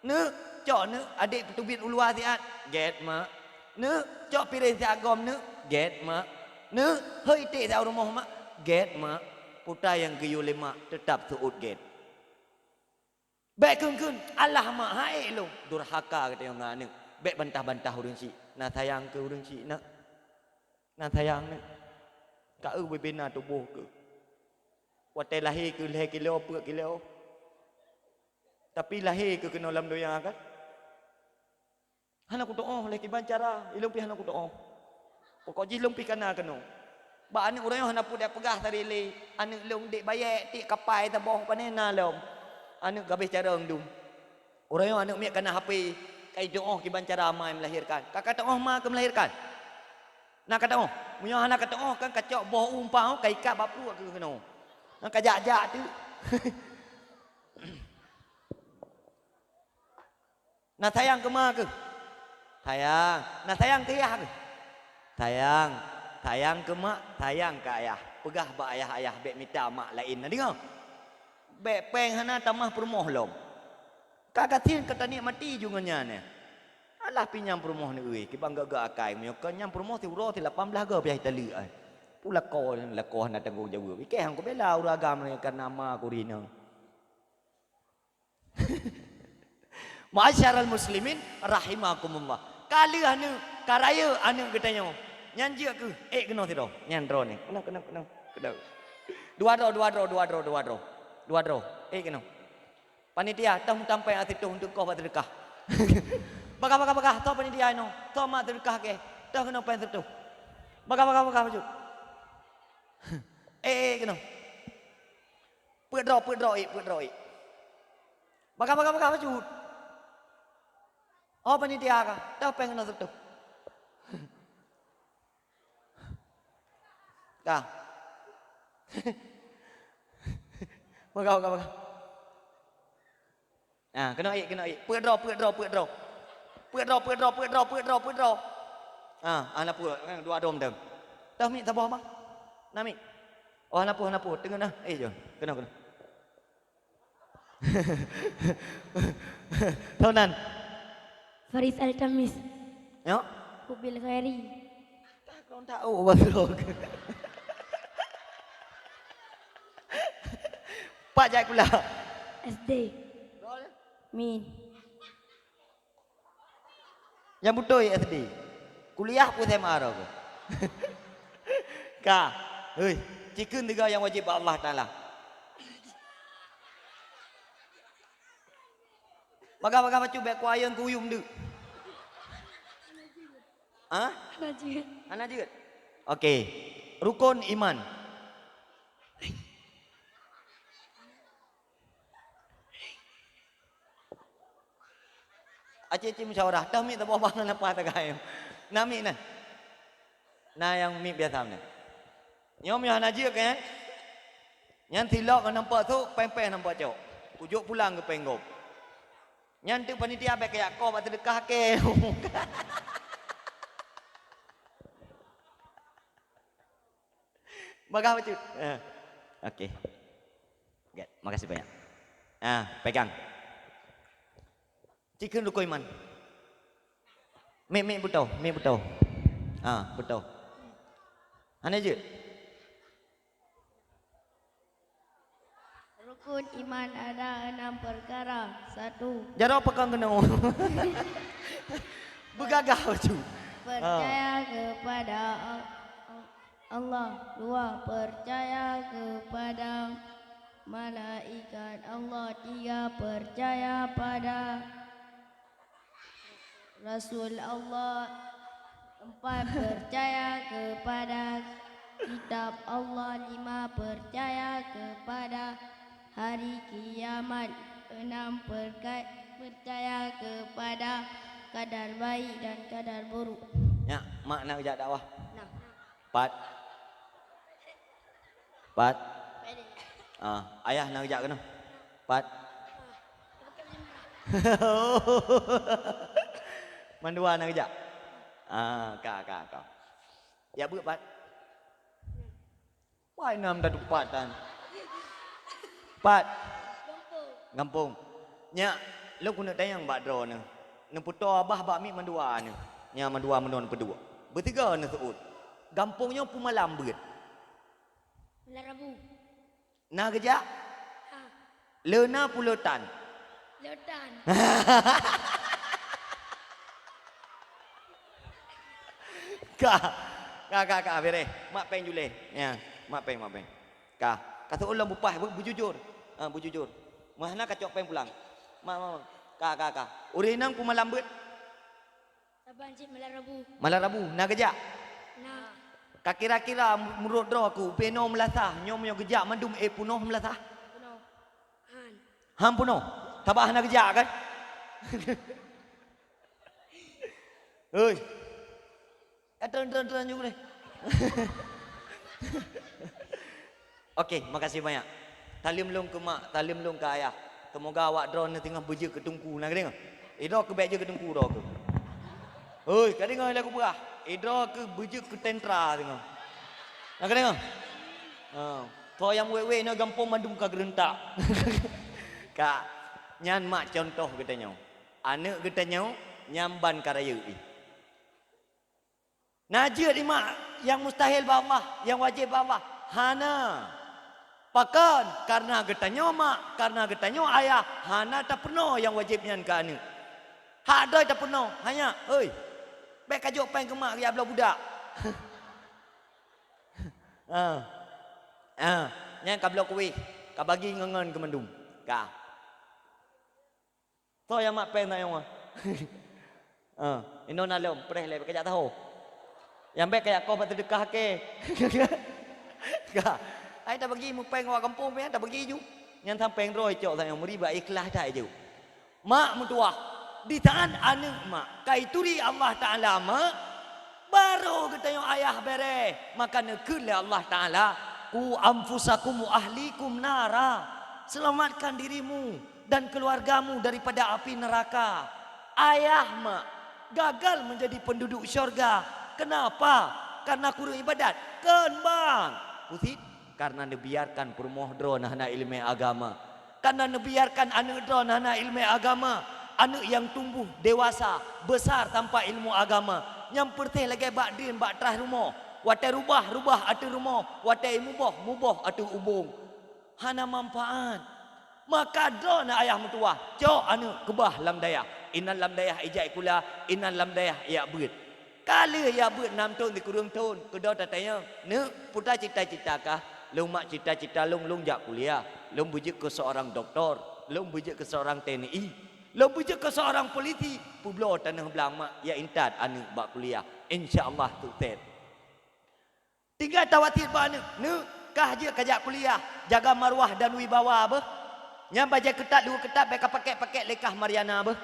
"Neuk, cok neuk adék peuteubiet u luwa siat." "Gét, mak." "Neuk, cok piréng siat gom neuk." "Gét, mak." "Neuk, hôi iték siat u rumoh mak." "Gét, mak." Peue nyang geuyue lé mak teutab seuôt gét. Bék kheun-kheun, "Alah mak, han ék lôn." Durhaka geutanyoe ngon aneuëk. Bék bantah-bantah ureuëng syiek. Na sayang keu ureuëng syiek, nak. Na sayang, nak. Ka eu bubena tuboh keuh. Watée lahé keuh lhée kilo, peuet kilo. Tapi lahé keuh keunoe lam donya kan. Hana kutuoh lé kiban cara, ilôn pih hana kutuoh. Pokok jih lôn pih kana keunoe. Bak aneuëk uroe nyoe hana peue dak peugah tadi lé. Aneuëk lôn dek bayek, tiek kapai saboh, pane na lom. Aneuëk gabéh carông dum. Uroe nyoe aneuëk miet kana H P, ka ituoh kiban cara ma melahirkan. Ka katuoh ma keu melahirkan. Na katuoh. Meunyoe hana katuoh kan kacok boh u umpang ka ikat bak pruet keuh keunoe. Na kajak-jak teuk. Na sayang keu ma keuh? Sayang. Na sayang keu yah keuh? Sayang. Sayang keu mak, sayang keu ayah. Peugah bak ayah-ayah bék mita mak laén. Na deungoe? Bék péng hana tamah peurumoh lom. Ka gasien ka tanikmati ju ngon nyan, eh. Alah pih nyang peurumoh neueu, kiban gak-gak akai meunyoe kon nyang peurumoh siuroe silapan blaih goe piah taleuek, eh. Peue lakoe, lakoe hana tanggong jaweueb. Ikeh han kubela ureuëng agam nyoe kareuna ma kurina. Ma'asyiral muslimin rahimakumullah. Ka lheueh aneuëk, ka rayeuk aneuëk geutanyoe. Nyan jeuet keuh, ék keunoe sidroe. Nyan droeneuh. Keunoe, keunoe, keunoe, keunoe. Dua droe, dua droe, dua droe, dua droe. Dua droe. Ék keunoe. Panitia, toh meutampai ateueh toh untuk koh bak seudeukah. Bagah, bagah, bagah. Toh panitia inoe. Toh mak seudeukah keh. Toh keunoe péng seutoh. Bagah, bagah, bagah, bacut. Eh, eh, keunoe. Peuet droe, peuet droe, eh, peuet droe, eh. Bagah, bagah, bagah, bacut. Oh, panitia ka. Toh péng keunoe seutoh. Ka. Bagah, bagah, bagah. Ah, keunoe ék, keunoe ék. Peuet droe, peuet droe, peuet droe. Peuet droe, peuet droe, peuet droe, peuet droe, peuet droe. Ah, hana peuet, eh, dua droe mantong. Toh miet saboh bang. Na miet. Oh, hana peuet, hana peuet. Teungoh na. Eh, jom. Keunoe, keunoe. Toh nan. Faris Alkamis. Nyo. Kubil Khairi. Tah kong tak oh batrok. Pak jai kula. S D. Min. Nyang beutôi S D. Kuliah pun S M A roh ke. Ka. Hei, cikheun tiga nyang wajéb bak Allah Taala. Bagah-bagah bacut bék kuayong kuyum deuk. Ha? Hana jeuet. Hana jeuet. Okey. Rukun iman. Aceh-aceh musyawarah, toh miet saboh bang napa tagai. Na miet na. Na nyang miet biasa meunan. Nyoe meuh hana jeuet kan? Nyan silok ngon nampak sôk, péng-péng nampak cok. Kujok pulang keu péng gob. Nyan teuk panitia bék kajak koh bak seudeukah keu. Bagah bacut. Eh. Okey. Gét. Makasih banyak. Ah, pegang. Cikheun rukun iman. Mik, mik beutôi, mik beutôi. Ah, beutôi. Hana jeuet. Rukun iman ada enam perkara. Satu. Jaroe peukong keunoe. Beugagah bacut. Percaya kepada Al-, Allah. Dua, percaya kepada malaikat Allah. Tiga, percaya pada Rasul Allah. Empat, percaya kepada kitab Allah. Lima, percaya kepada hari kiamat. Enam, perka-, percaya kepada kadar baik dan kadar buruk. Nyak, mak nak jak dakwah. Nah. Empat. Pat? Ah, ayah na geujak keunoe? Pat? Mandua na geujak? Ah, ka, ka, ka. Jak beuet, Pat. Wai nam dah tupat tan. Pat. Gampông. Nyak, lôn keuneuk tanyong bak droeneuh. Neupeutoe abah bak miet mandua neuh. Nya mandua meunoe neupeuduek. Beutiga neuseuôt. Gampông nyoe peue malam beuet? Malam Rabu. Na geujak? Ha. Le na peue le tan? Le tan. Ka, ka, ka, ka, bereh. Mak péng juléh. Ya, mak péng, mak péng. Ka, ka seuôt lom bupah, bu-, bujujur. Ha, bujujur. Meuhana ka cok péng pulang. Mak, mak, mak. Ka, ka, ka. Ureueng inong peue malam beuet? Saban cit malam Rabu. Malam Rabu, na geujak? Na. Ka kira-kira meunurot droe keuh, ubé noe meulasah, nyoe meunyoe geujak mandum, eh, peunoh meulasah? Peunoh. Han. Han peunoh? Sabab hana geujak kan? Hei. Ka tron, tron, tron, nyoe boleh. Oke, makasih banyak. Saleuem lôn keu mak, saleuem lôn keu ayah. Seumoga awak droeneuh teungoh beujeuet keu teungku, na kadeungoe? Idroe keuh bék jeuet keu teungku droe keuh. Hoi, kadeungoe lé kupeugah. Idroe keuh beujeuet keu tentra teungoe. Na kadeungoe? Ha, soe nyang wék-wék nyoe gampông mandum ka geureuntak. Ka, nyan mak contoh geutanyoe. Aneuk geutanyoe nyan ban ka rayeuk jih. Na jeuet imak nyang mustahil bak Allah, nyang wajéb bak Allah? Hana. Pakon? Kareuna geutanyoe mak, kareuna geutanyoe ayah, hana tapeurunoe nyang wajéb nyan keu aneuk. Hak droe tapeurunoe, "Hai nyak, hoi, bék kajok péng keu mak geujak bloe budak." Ah. Ah, nyan ka bloe kuéh, ka bagi ngon-ngon keu mandum. Ka. Soe nyang mat péng tanyong ah? Ah, inoe na lom, preh lé, bék kajak taho. Nyang bék kajak koh bak seudeukah akhé. Ka. Hai tabagi meupéng awak gampông pih, tabagi ju. Nyan sampéng droe cok tanyong, meuri bak ikhlaih that ju. Mak meutuwah, di saat aneuk mak ka ituri Allah Taala mak, barô geutanyoe ayah béré, maka neukheun lé Allah Taala, "Qu anfusakum wa ahlikum nara." Selamatkan dirimu dan keluargamu daripada api neraka. Ayah mak gagal menjadi penduduk syurga. Kenapa? Karena kurang ibadat. Kon ban. Pusit, karena neubiarkan peurumoh droe na hana ileumèe agama. Karena neubiarkan aneuk droe na hana ileumèe agama. Aneuk nyang tumbuh dewasa, besar tanpa ilmu agama. Nyang peureuteh lagèe bak dien bak traih rumoh. Watèe rubah, rubah ateueh rumoh. Watèe muboh, muboh ateueh ubông. Hana manfaat. Maka droeneuh ayah meutuwah, cok aneuk keubah lam dayah. Inan lam dayah ijak sikula, inan lam dayah ijak beuet. Ka lheueh ijak beuet nam thôn sikureueng thôn, keudroe tatanyong, "Neuk, peue cita-cita kah?" "Lôn mak cita-cita lôn, lôn jak kuliah. Lôn beujeuet keu seorang doktor, lôn beujeuet keu seorang T N I, lôn beujeuet keu seorang polisi." Peubloe taneuh blang mak, jak intat aneuk bak kuliah. Insya Allah sukses. Tinggai tawasiet bak aneuk, "Neuk, kah jeuet kajak kuliah, jaga marwah dan wibawa beuh. Nyan bajèe keutat luweue keutat bèk kapakèk-pakèk lé kah Mariana beuh."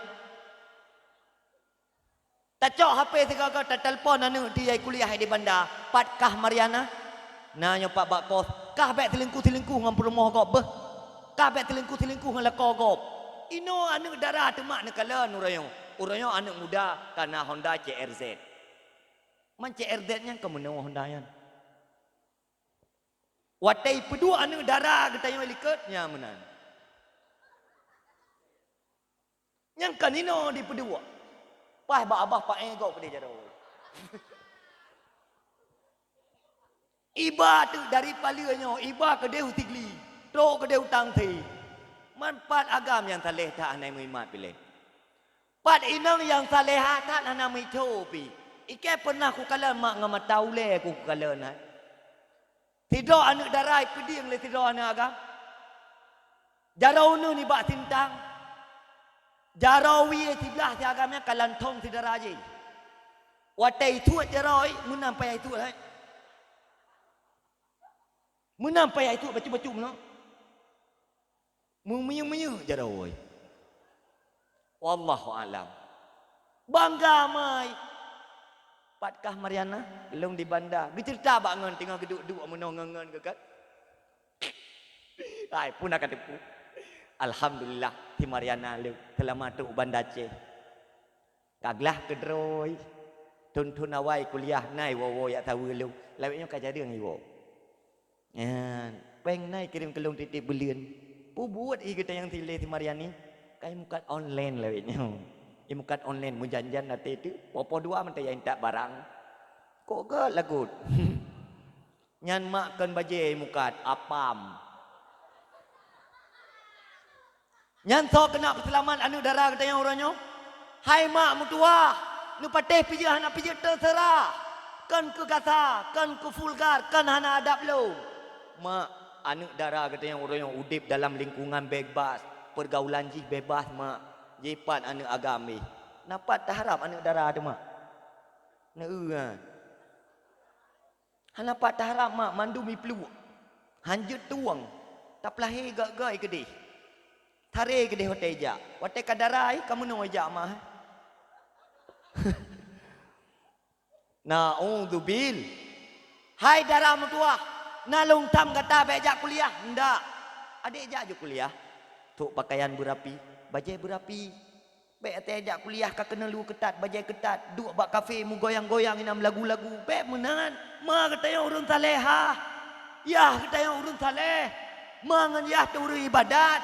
Tacok H P sigoe-goe, tatelpon aneuk tijak kuliah di Banda, "Pat kah Mariana?" "Na nyoe Pak bak kos." "Kah bèk selingkuh-selingkuh ngon peurumoh gob beuh. Kah bèk selingkuh-selingkuh ngon lakoe gob." Inoe aneuk dara teuh mak neukalon uroe nyoe. Uroe nyoe aneuk muda ka na Honda C R Z. Man C R Z nyan ka meunoe Honda nyan. Watèe ipeuduek aneuk dara geutanyoe likot, nyan meunan. Nyang ka ninoe dipeuduek. Paih bak abah paéh gob keudéh jaroe. Iba teuk dari Paleue nyoe, iba keudéh u Sigli, trok keudéh u Tangse. Man pat agam nyang saleh that hana meuimat piléh. Pat inong nyang salehah that hana meuico pih. Ikei peunah kukalon mak ngon mata ulée ku kukalon hai. Sidroe aneuk dara ipeudieng lé sidroe aneuk agam. Jaroe uneun nibak sintang. Jaroe wie siblah si agam nyan ka lanthong syedara jih. Watée isuet jaroe, meunan payah isuet hai. Meunan payah isuet bacut-bacut meunoe. Meumiyueb-miyueb jaroe. Wallahu a'lam. Bangga mai. Pat kah Mariana? Lôn di Banda. Geuceurita bak ngon teungoh geuduek-duek meunoe ngon-ngon geuh kan. Hai, puna ka teupeu. Alhamdulillah, si Mariana lé, seulama trok u Banda Aceh. Ka glah keudroe, thon-thon awai kuliah na iwoe-woe jak saweue lôn, lawét nyoe ka jareueng iwoe. Nyan, péng na ikirém keu lôn tieb-tieb buleuen. Peubuet i geutanyoe si lé si Mariani, ka imukat online lawét nyoe. Imukat online, meujan-jan até teuk, poh-poh dua mantong ya intat barang. Kok gét lagut. Nyan mak kon bajée imukat, apam. Nyan soe keuneuk peuseulamat aneuëk dara geutanyoe uroe nyoe? Hai mak meutuwah, neupatéh pijeut hana pijeut teuseurah. Kon keu gata, kon keu vulgar, kon hana adab lôn. Mak, aneuëk dara geutanyoe uroe nyoe udeb dalam lingkungan bebas, peurgaulan jih bebas, mak. Jipat aneuëk agam jih. Na pat taharab aneuëk dara teuh, mak? Neu-eu nyan. Hana pat taharab mak, mandum ipluek. Hanjeuet tueng, tapeulahé gét-gét keudeh. Taré keudeh watée ijak. Watée ka dara ai, ka meunoe ijak mak. Naudzubil. Hai dara meutuwah, na lôn tham gata bék jak kuliah? Ndak. Adék jak ju kuliah. Trok pakaian beurapi, bajée beurapi. Bék watée jak kuliah ka keuneuk luweue keutat, bajée keutat, duek bak kafe meugoyang-goyang inan meulagu-lagu. Bék meunan. Ma geutanyoe ureuëng saleh ha. Yah geutanyoe ureuëng saleh. Ma ngon yah teuh ureuëng ibadat.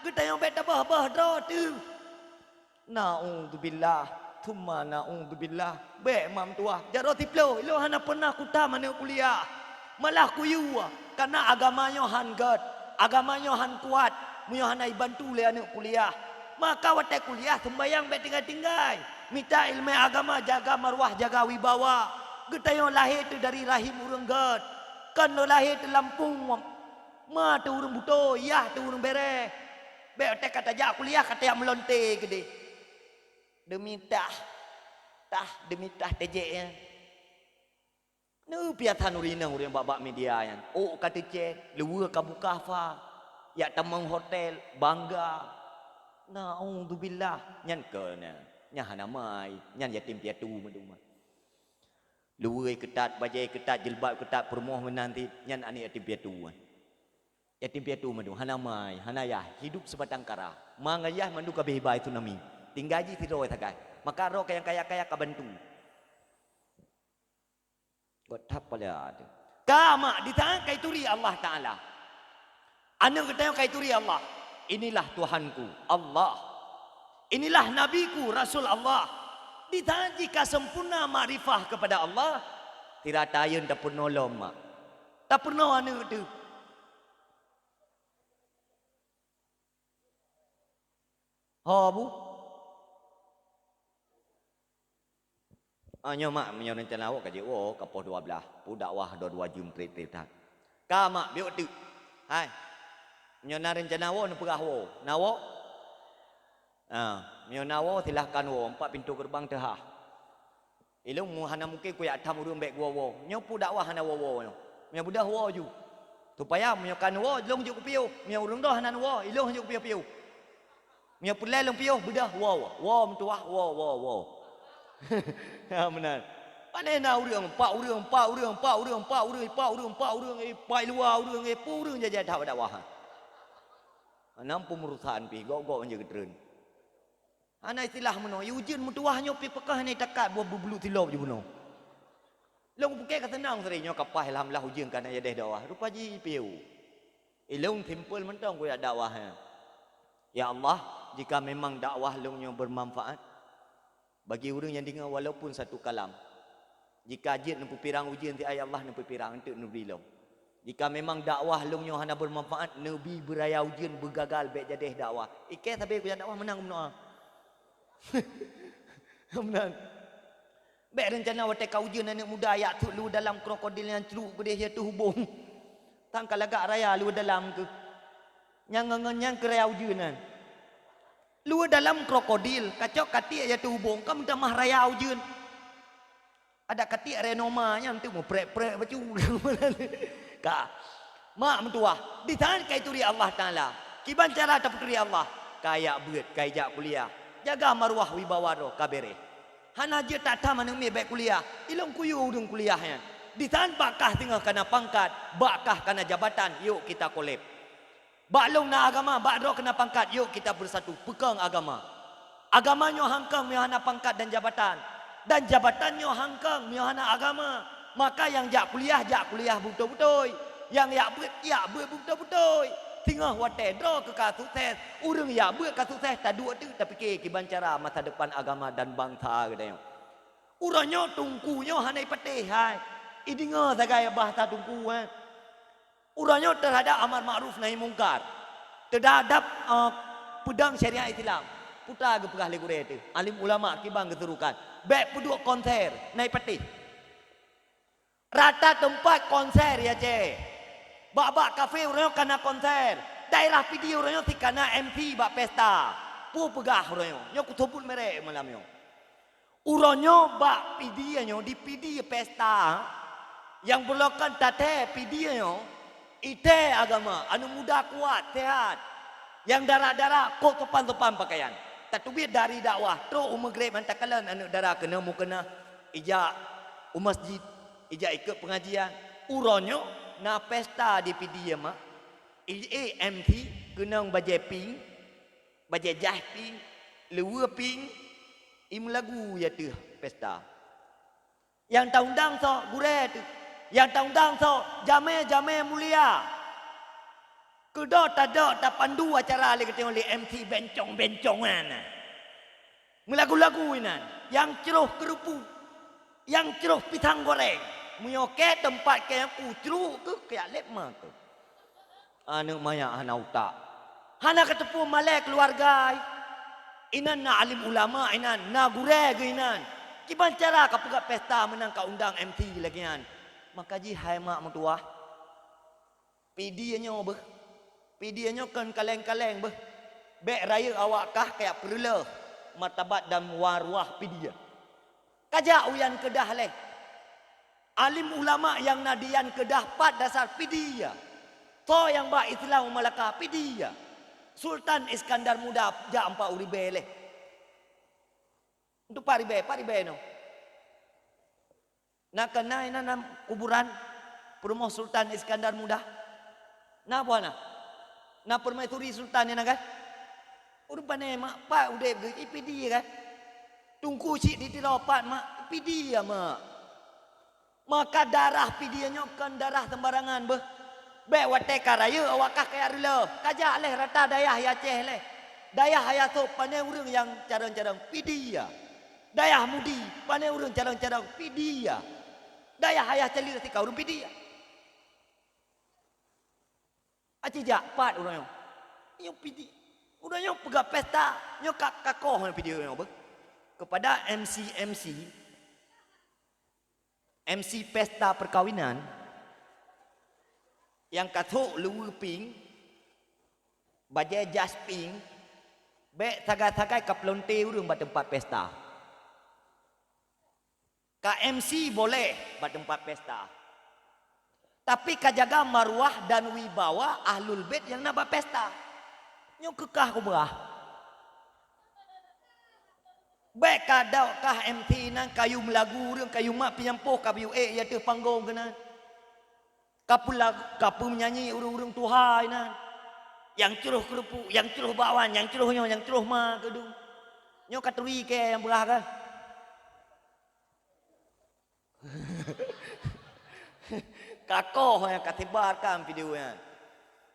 Geutanyoe bék taböh-böh droe teuh. Naudzubillah, tsumma naudzubillah. Bék mak meutuwah, jaroe siploh, ilôn hana pernah kutam aneuëk kuliah. Malah kuyue, kareuna agama nyoe han gét, agama nyoe han kuat, meunyoe hana ibantu lé aneuëk kuliah. Maka watée kuliah, seumbahyang bék tinggai-tinggai. Mita iéleumé agama, jaga maruah, jaga wibawa. Geutanyoe lahé teuh dari rahim ureuëng gét. Kon lôn lahé teuh lampung, ma teuh ureuëng butôi, yah teuh ureuëng béréh. Bék watée ka tajak kuliah, ka tajak meulonte keudeh. Demi tah, tah, demi tah tejek nyan. Neupiasan ureuëng inong ureuëng bak-bak media nyan. Ôk ka teucét, luweue ka buka fa, jak tamong hotel, bangga. Naudzubillah, nyan keu nyan. Nyan hana mai, nyan yatim piatu meuduma. Luweue keutat, bajée keutat, jilbab keutat, peurumoh meunan cit, nyan aneuëk yatim piatu nyan. Yatim piatu mandum, hana mai, hana yah, hidup sibatang kara. Ma ngon yah mandum ka beuhibah tsunami. Tinggai jih sidroe sagai. Maka droe nyang kaya-kaya ka bantu. Gét that pala teuh. Ka mak, di saát ka ituri Allah Taala. Aneuëk geutanyoe ka ituri Allah. Inilah Tuhanku, Allah. Inilah Nabiku, Rasul Allah. Di saát jih ka sempurna makrifah kepada Allah, sira tayeuen tapeurunoe lom mak. Tapeurunoe aneuëk teuh. Ho bu? Ah, nyoe mak, meunyoe reuncana awak ka jeuet woe, ka poh dua blaih, peu dakwah dua-dua jeuem treb-treb that. Ka mak, biôk teuk. Hai. Meunyoe na reuncana woe, neupeugah woe. Na woe? Ah, meunyoe na woe, silahkan woe, empat pintoe geureubang teuhah. Ilôn mu-, hana mungken kujak tham ureuëng bék geuwoe-woe. Nyoe peu dakwah hana woe-woe nyoe. Meunyoe beudôh woe ju. Supaya meunyoe ka neuwoe, lôn jeuet kupiôh. Meunyoe ureuëng droe hana neuwoe, ilôn jeuet kupiôh-piôh. Meunyoe peureulée lôn piôh, beudôh woe, woe. Woe meutuwah, woe, woe, woe. Ha, meunan. Pane na ureuëng, empat ureuëng, empat ureuëng, empat ureuëng, empat ureuëng, empat ureuëng, empat ureuëng, eh, empat luwa ureuëng, eh, peue ureuëng jajak that bak dakwah. Hana peumurusan pih, gok-gok nyan geutrön. Hana istilah meunoe, ujeuen meutuwah nyoe pih peukah hana takat buah bubulu tilop jih bunoe. Lôn pike ka seunang seri nyoe ka paih alhamdulillah ujeuen ka na yadeh dakwah. Rupa jih piu. Ilôn simpel mantong kujak dakwah nyan. Ya Allah, jika memang dakwah lôn nyoe bermanfaat bagi ureuëng nyang deungoe walaupun satu kalam, jika jeuet neupeupirang ujeuen siat, ya Allah, neupeupirang, eunteuk neubri lom. Jika memang dakwah lôn nyoe hana bermanfaat, neubi beuraya ujeuen, beugagal, bék jadeh dakwah. Ikée sabe kujak dakwah meunang meunoe. Meunan. Bék reuncana watée ka ujeuen aneuëk muda jak sut luweue dalam krokodil nyang cruk keudeh ya teuhubong. Tan ka lagak raya luweue dalam keuh. Nyang ngon-ngon nyang keu raya ujeuen nyan. Luweue dalam krokodil, kacok katiek ya teuhubong, ka meutamah raya ujeuen. Adak katiek renoma nyan teuh meuprek-prek bacut. Ka. Mak meutuwah, disaát ka ituri Allah Taala. Kiban cara tapeuturi Allah? Kajak beuet, kajak kuliah. Jaga maruah wibawa droe ka bereh. Hana jeuet tatam aneuëk miet bék kuliah. Ilôn kuyue ureuëng kuliah nyan. Disaát bak kah singoh kana pangkat, bak kah kana jabatan, yok kita koleb. Bak lôn na agama, bak droe keu na pangkat, yuk kita bersatu, peukong agama. Agama nyoe hangkong meunyoe hana pangkat dan jabatan, dan jabatan nyoe hangkong meunyoe hana agama. Maka nyang jak kuliah, jak kuliah beutôi-beutôi. Nyang jak beuet, jak beuet beutôi-beutôi. Singoh watée droe keu ka sukses, ureuëng jak beuet ka sukses, taduek teuk tapike kiban cara masa depan agama dan bansa geutanyoe. Uroe nyoe teungku nyoe hana ipatéh hai. Ideungoe sagai bahasa teungku, eh. Uroe nyoe teuhadab amar makruf nahi mungkar, teuhadab, eh, peudong syariat Islam. Peue ta geupeugah lé gurée teuh, alim ulama kiban geusurukan, bék peuduek konser, na ipatéh. Rata teumpat konser ya cé. Bak-bak kafe uroe nyoe kana konser. Daerah Pidie uroe nyoe sikana M C bak pesta. Peue peugah uroe nyoe? Nyoe kuseubut merek malam nyoe. Uroe nyoe bak Pidie nyoe, di Pidie pesta, nyang beulokon taté Pidie nyoe, ité agama, aneuk muda kuat, sehat. Nyang dara-dara kok sopan-sopan pakaian. Tateubiet dari dakwah, trok u Maghrib han takalon aneuk dara keunoe meukeunah, ijak u masjid, ijak ikot pengajian. Uroe nyoe na pesta di Pidie mak, i, eh, M C keunong bajée pink, bajée jaih pink, luweue pink, i meulagu ya teuh pesta. Nyang taundang soe gurée teuh, nyang taundang soe jamé-jamé mulia. Keudoe tadok tapandu acara lé geutanyoe lé M C bencong-bencong nyan. Meulagu-lagu inan, nyang croh keurupuk, nyang croh pisang goreng. Meunyoe kée teumpat kée ku cruk keuh keu lép ma keuh. Aneuk manyak hana utak. Hana kateupeue malée keuluwarga. Inan na alim ulama inan, na gurée geuh inan. Kiban cara kapeugah pesta meunan ka undang M C lagée nyan. Maka jih hai mak meutuwah, Pidie nyoe beuh. Pidie nyoe kon kaleng-kaleng beuh. Bék rayeuk awak kah kajak peureulôh martabat dan maruah Pidie. Kajak uyan keudah lé. Alim ulama nyang na di yan keudah pat dasar Pidie. Soe nyang ba Islam u Malaka? Pidie. Sultan Iskandar Muda jak ampat u ribée lé. Untuk pat ribée, pat ribée nyoe. Na keunan inan lam kuburan peurumoh Sultan Iskandar Muda? Na buah na? Na permaisuri sultan inan kan? Ureuëng pane mak pat udeb geuh i Pidie kan? Teungku cit di Tiro pat mak, Pidie mak. Maka darah Pidie nyoe kon darah sembarangan beuh. Bék watée ka rayeuk awak kah kajak reuloh, kajak lé rata dayah i Aceh lé. Dayah ayah sôk pane ureuëng nyang carông-carông, Pidie. Dayah Mudi pane ureuëng carông-carông, Pidie. Dayah ayah Caleuk sika ureuëng Pidie. Aci jak pat uroe nyoe. Nyoe Pidie. Uroe nyoe peugah pesta, nyoe ka, ka koh nyoe Pidie uroe nyoe beuh. Kepada M C-M C, M C pesta perkawinan, nyang ka sôk luweue pink, bajée jas pink, bék sagai-sagai ka peulonte ureuëng bak teumpat pesta. Ka M C boleh bak teumpat pesta, tapi ka jaga maruah dan wibawa Ahlul Bait nyang na bak pesta. Nyoe keu kah kupeugah. Bék ka dok kah M C nan kayue meulagu ureuëng, kayue mat peunyampoh, kayue ék i ateueh panggong keunan. Ka peula-, ka peunyanyi ureuëng-ureuëng tuha inan. Nyang croh keurupuk, nyang croh bakwan, nyang croh nyoe, nyang croh ma keudung. Nyoe ka turi kée nyang peugah kan? Ka koh nyang ka sebarkan video nyan.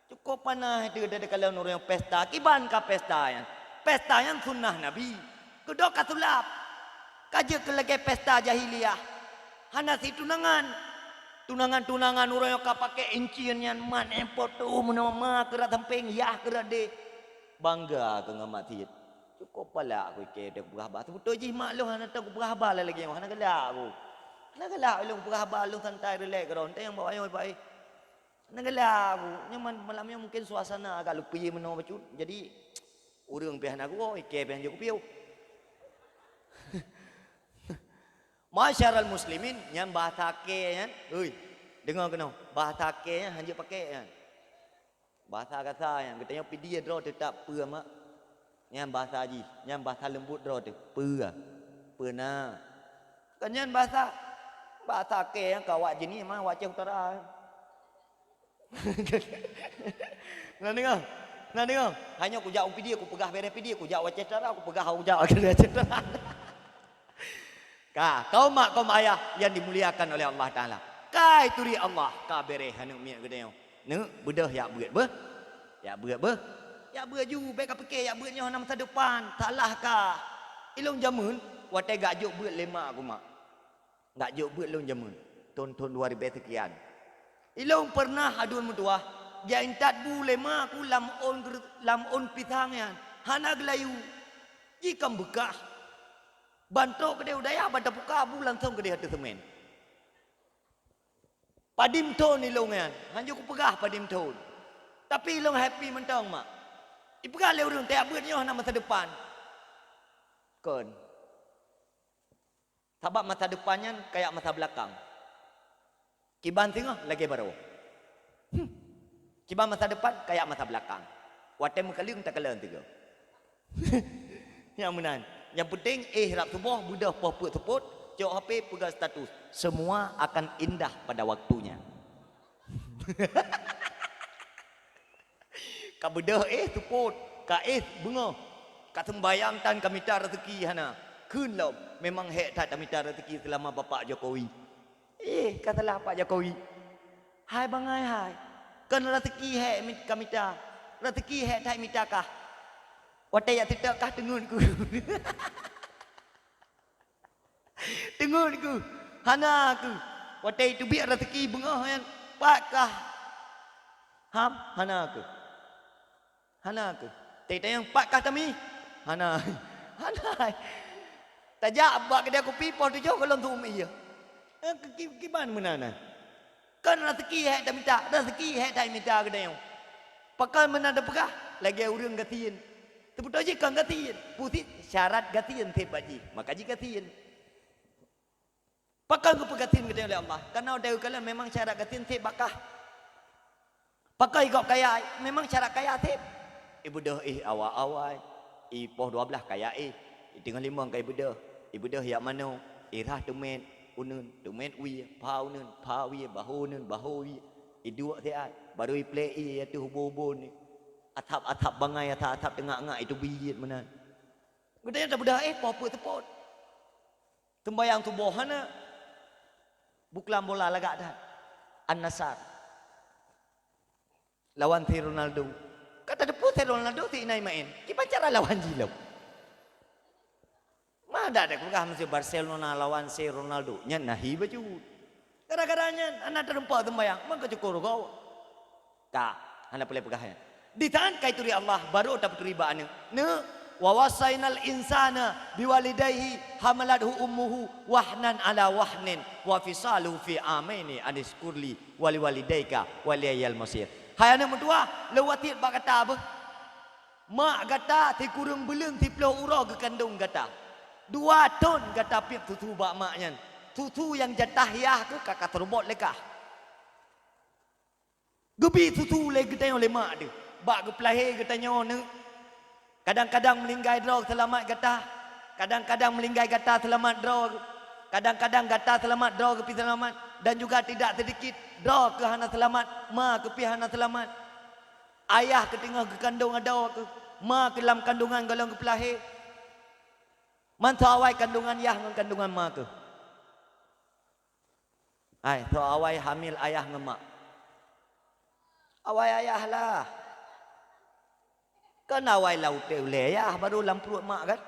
Cukup panas teuh takalon ureuëng pesta. Kiban ka pesta nyan? Pesta nyan sunnah Nabi. Keudoe ka sulap. Ka jeuet keu lagée pesta jahiliyah. Hana situnangan. Tunangan-tunangan ureuëng nyang ka pakai incian nyan mat, eh, poto meunoe ma keurat sampéng, yah keurat deh. Bangga keu ngon maksiet. Cukup palak ku ikée teupeugah haba. Seubeutôi jih mak lôn hana teupeugah haba lé lagée nyoe, hana galak ku. Hana galak lôn peugah haba, lôn santai, rilek keudroe. Teuh nyang bawa nyoe bae. Hana galak ku. Nyoe man-, malam nyoe mungkin suasana agak leupie meunoe bacut. Jadi, ureuëng pih hana geuwoe, ikée pih hanjeuet kupiôh. Masyaral muslimin, nyan bahasa kée nyan. Ui, deungoe keunoe. Bahasa kée nyan hanjeuet pakai nyan. Bahasa kasa nyan, geutanyoe Pidie droe teuh peue mak. Nyan bahasa jih, nyan bahasa leumbut droe teuh. Peue? Peue na? Kan nyan bahasa, bahasa kée nyan ka awak jeuet ma, awak Aceh Utara. Na deungoe? Na deungoe? Hana kujak u Pidie, kupeugah beureh Pidie, kujak u Aceh Utara, kupeugah kujak u Aceh Utara. Ka, kaum mak, kaum ayah yang dimuliakan oleh Allah Taala. Ka ituri Allah, ka beureh aneuk miet geutanyoe. Neuk, beudôh jak beuet beuh. Jak beuet beuh. Jak beuet ju, bék kapike jak beuet nyoe hana masa depan. Salah kah. Ilôn jameun, watée gak jok beuet lé mak ku mak. Gak jok beuet lôn jameun, thon-thon dua ribée sekian. Ilôn pernah aduen meutuwah, jak intat bu lé mak ku lam ôn geur-, lam ôn pisang nyan. Hana geulayu. Jikam beukah. Ban trok keudeh u dayah, ban tapuka bu langsong keudeh ateueh seumén. Padum thon ilôn nyan, hanjeuet kupeugah padum thon. Tapi ilôn happy mantong, mak. Ipeugah lé ureuëng, tajak beuet nyoe hana masa depan. Kon. Sabab masa depan nyan kayak masa belakang. Kiban singoh lagée barô. Hmm. Kiban masa depan kayak masa belakang. Watée meukaleueng takalon tiga. Nyang meunan. Nyang penting, eh, rab suboh, beudôh poh peuet seupôt, cok H P, peugah status. Semua akan indah pada waktunya. Ka beudôh, eh, seupôt, ka, eh, beungoh. Ka seumbayang tan ka mita raseuki hana. Kheun lom, memang hék that tamita raseuki seulama Bapak Jokowi. Eh, ka salah Pak Jokowi. Hai bangai hai. Kon raseuki hék mit-, ka mita. Raseuki hék that mita kah. Watée jak seutôt kah teungeut ku. Teungeut ku. Hana ku. Watée teubiet raseuki beungoh nyan, pat kah ham? Hana ku. Hana keuh. Teuntang pat kah tami? Hana. Hana. Tajak bak keudè kupi poh tujoh gohlom tu'uem ie. Eh, ki-, ki-, kiban meunan na. Kon raseuki hék tamita, raseuki hék tamita geutanyoe. Pakon meunan tapeugah lagèe ureueng gasien. Seubeutôi jih kon gasien. Peue syarat gasien seb bak jih. Maka jih gasien. Pakon geupeugasien geutanyoe lé Allah? Kareuna watèe geukalon memang syarat gasien seb bak kah. Pakon gob kaya, memang syarat kaya seb. Ibeudôh éh awai-awai, i poh dua blaih kaya éh, i teungoh limong ka ibeudôh, ibeudôh jak manoe, irhah teumèt uneuen, teumèt wie, pha uneuen, pha wie, bahô uneuen, bahô wie, iduek siat, barô iplek ie ateueh ubon-ubon, asab-asab bangai, asab-asab teungak-ngak, iteubiet meunan. Geutanyoe tabeudôh éh poh peuet seupôt. Seumbahyang suboh hana. Buklam bola lagak that. An-Nassr. Lawan si Ronaldo. Ka tateupeue si Ronaldo si inai maén. Kiban cara lawan jih lom. Ma dak tapeugah meusé Barcelona lawan si Ronaldo. Nyan nahi bacut. Gara-gara nyan hana teurumpok seumbahyang. Maka syukur gob. Ka, hana peureulèe peugah nyan. Ditan ka ituri Allah, barô tapeuturi bak aneuk. Neuk, "Wa wassainal insana biwalidaihi hamalathu ummuhu wahnan ala wahnin wa fisaluhu fi amaini anisykurli wa liwalidaika wa ilaiyal masir." Hai aneuk meutuwah, lôn wasiet bak gata beuh. Mak gata sikureueng buleuen siploh uroe geukandong gata. Dua thon gata piep susu bak mak nyan. Susu nyang jatah yah keuh ka kaseurobot lé kah. Geubi susu lé geutanyoe lé mak deuh. Bak geupeulahé geutanyoe neuk. Kadang-kadang meulinggai droe seulamat gata. Kadang-kadang meulinggai gata seulamat droe. Kadang-kadang gata seulamat droe geupih seulamat. Dan juga tidak sedikit droe keuh hana seulamat, ma keuh pih hana seulamat. Ayah keuh teungoh geukandong adoe keuh, ma keuh lam kandongan gohlom geupeulahé. Man soe awai kandongan yah ngon kandongan ma keuh? Hai, soe awai hamil ayah ngon mak? Awai ayah lah. Kan awai lam utéh ulèe yah, barô lam pruet mak kan?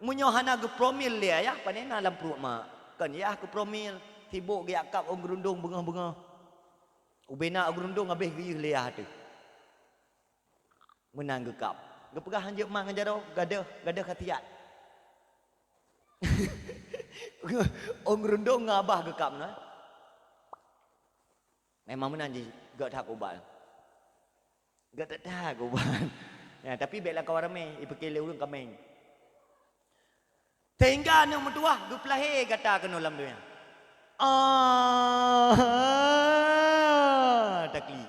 Meunyoe hana geupromil lé ayah, pane na lam pruet mak? Kan yah geupromil, sibok geujak kab ôn geurundong beungoh-beungoh. Ubena ôn geurundong habéh geuyeuh lé yah teuh. Meunan geukab. Geupeugah hanjeuet mat ngon jaroe, gadôh, gadôh khasiat. Ôn geurundong ngon abah geukab na. Memang meunan jih, gèt that keu ubat. Gèt that keu ubat. Ya, tapi bèk lam kawan ramé, ipike lé ureueng kaméng. Sehingga aneuk meutuwah geupeulahé gata keunoe lam donya. Ah, takli.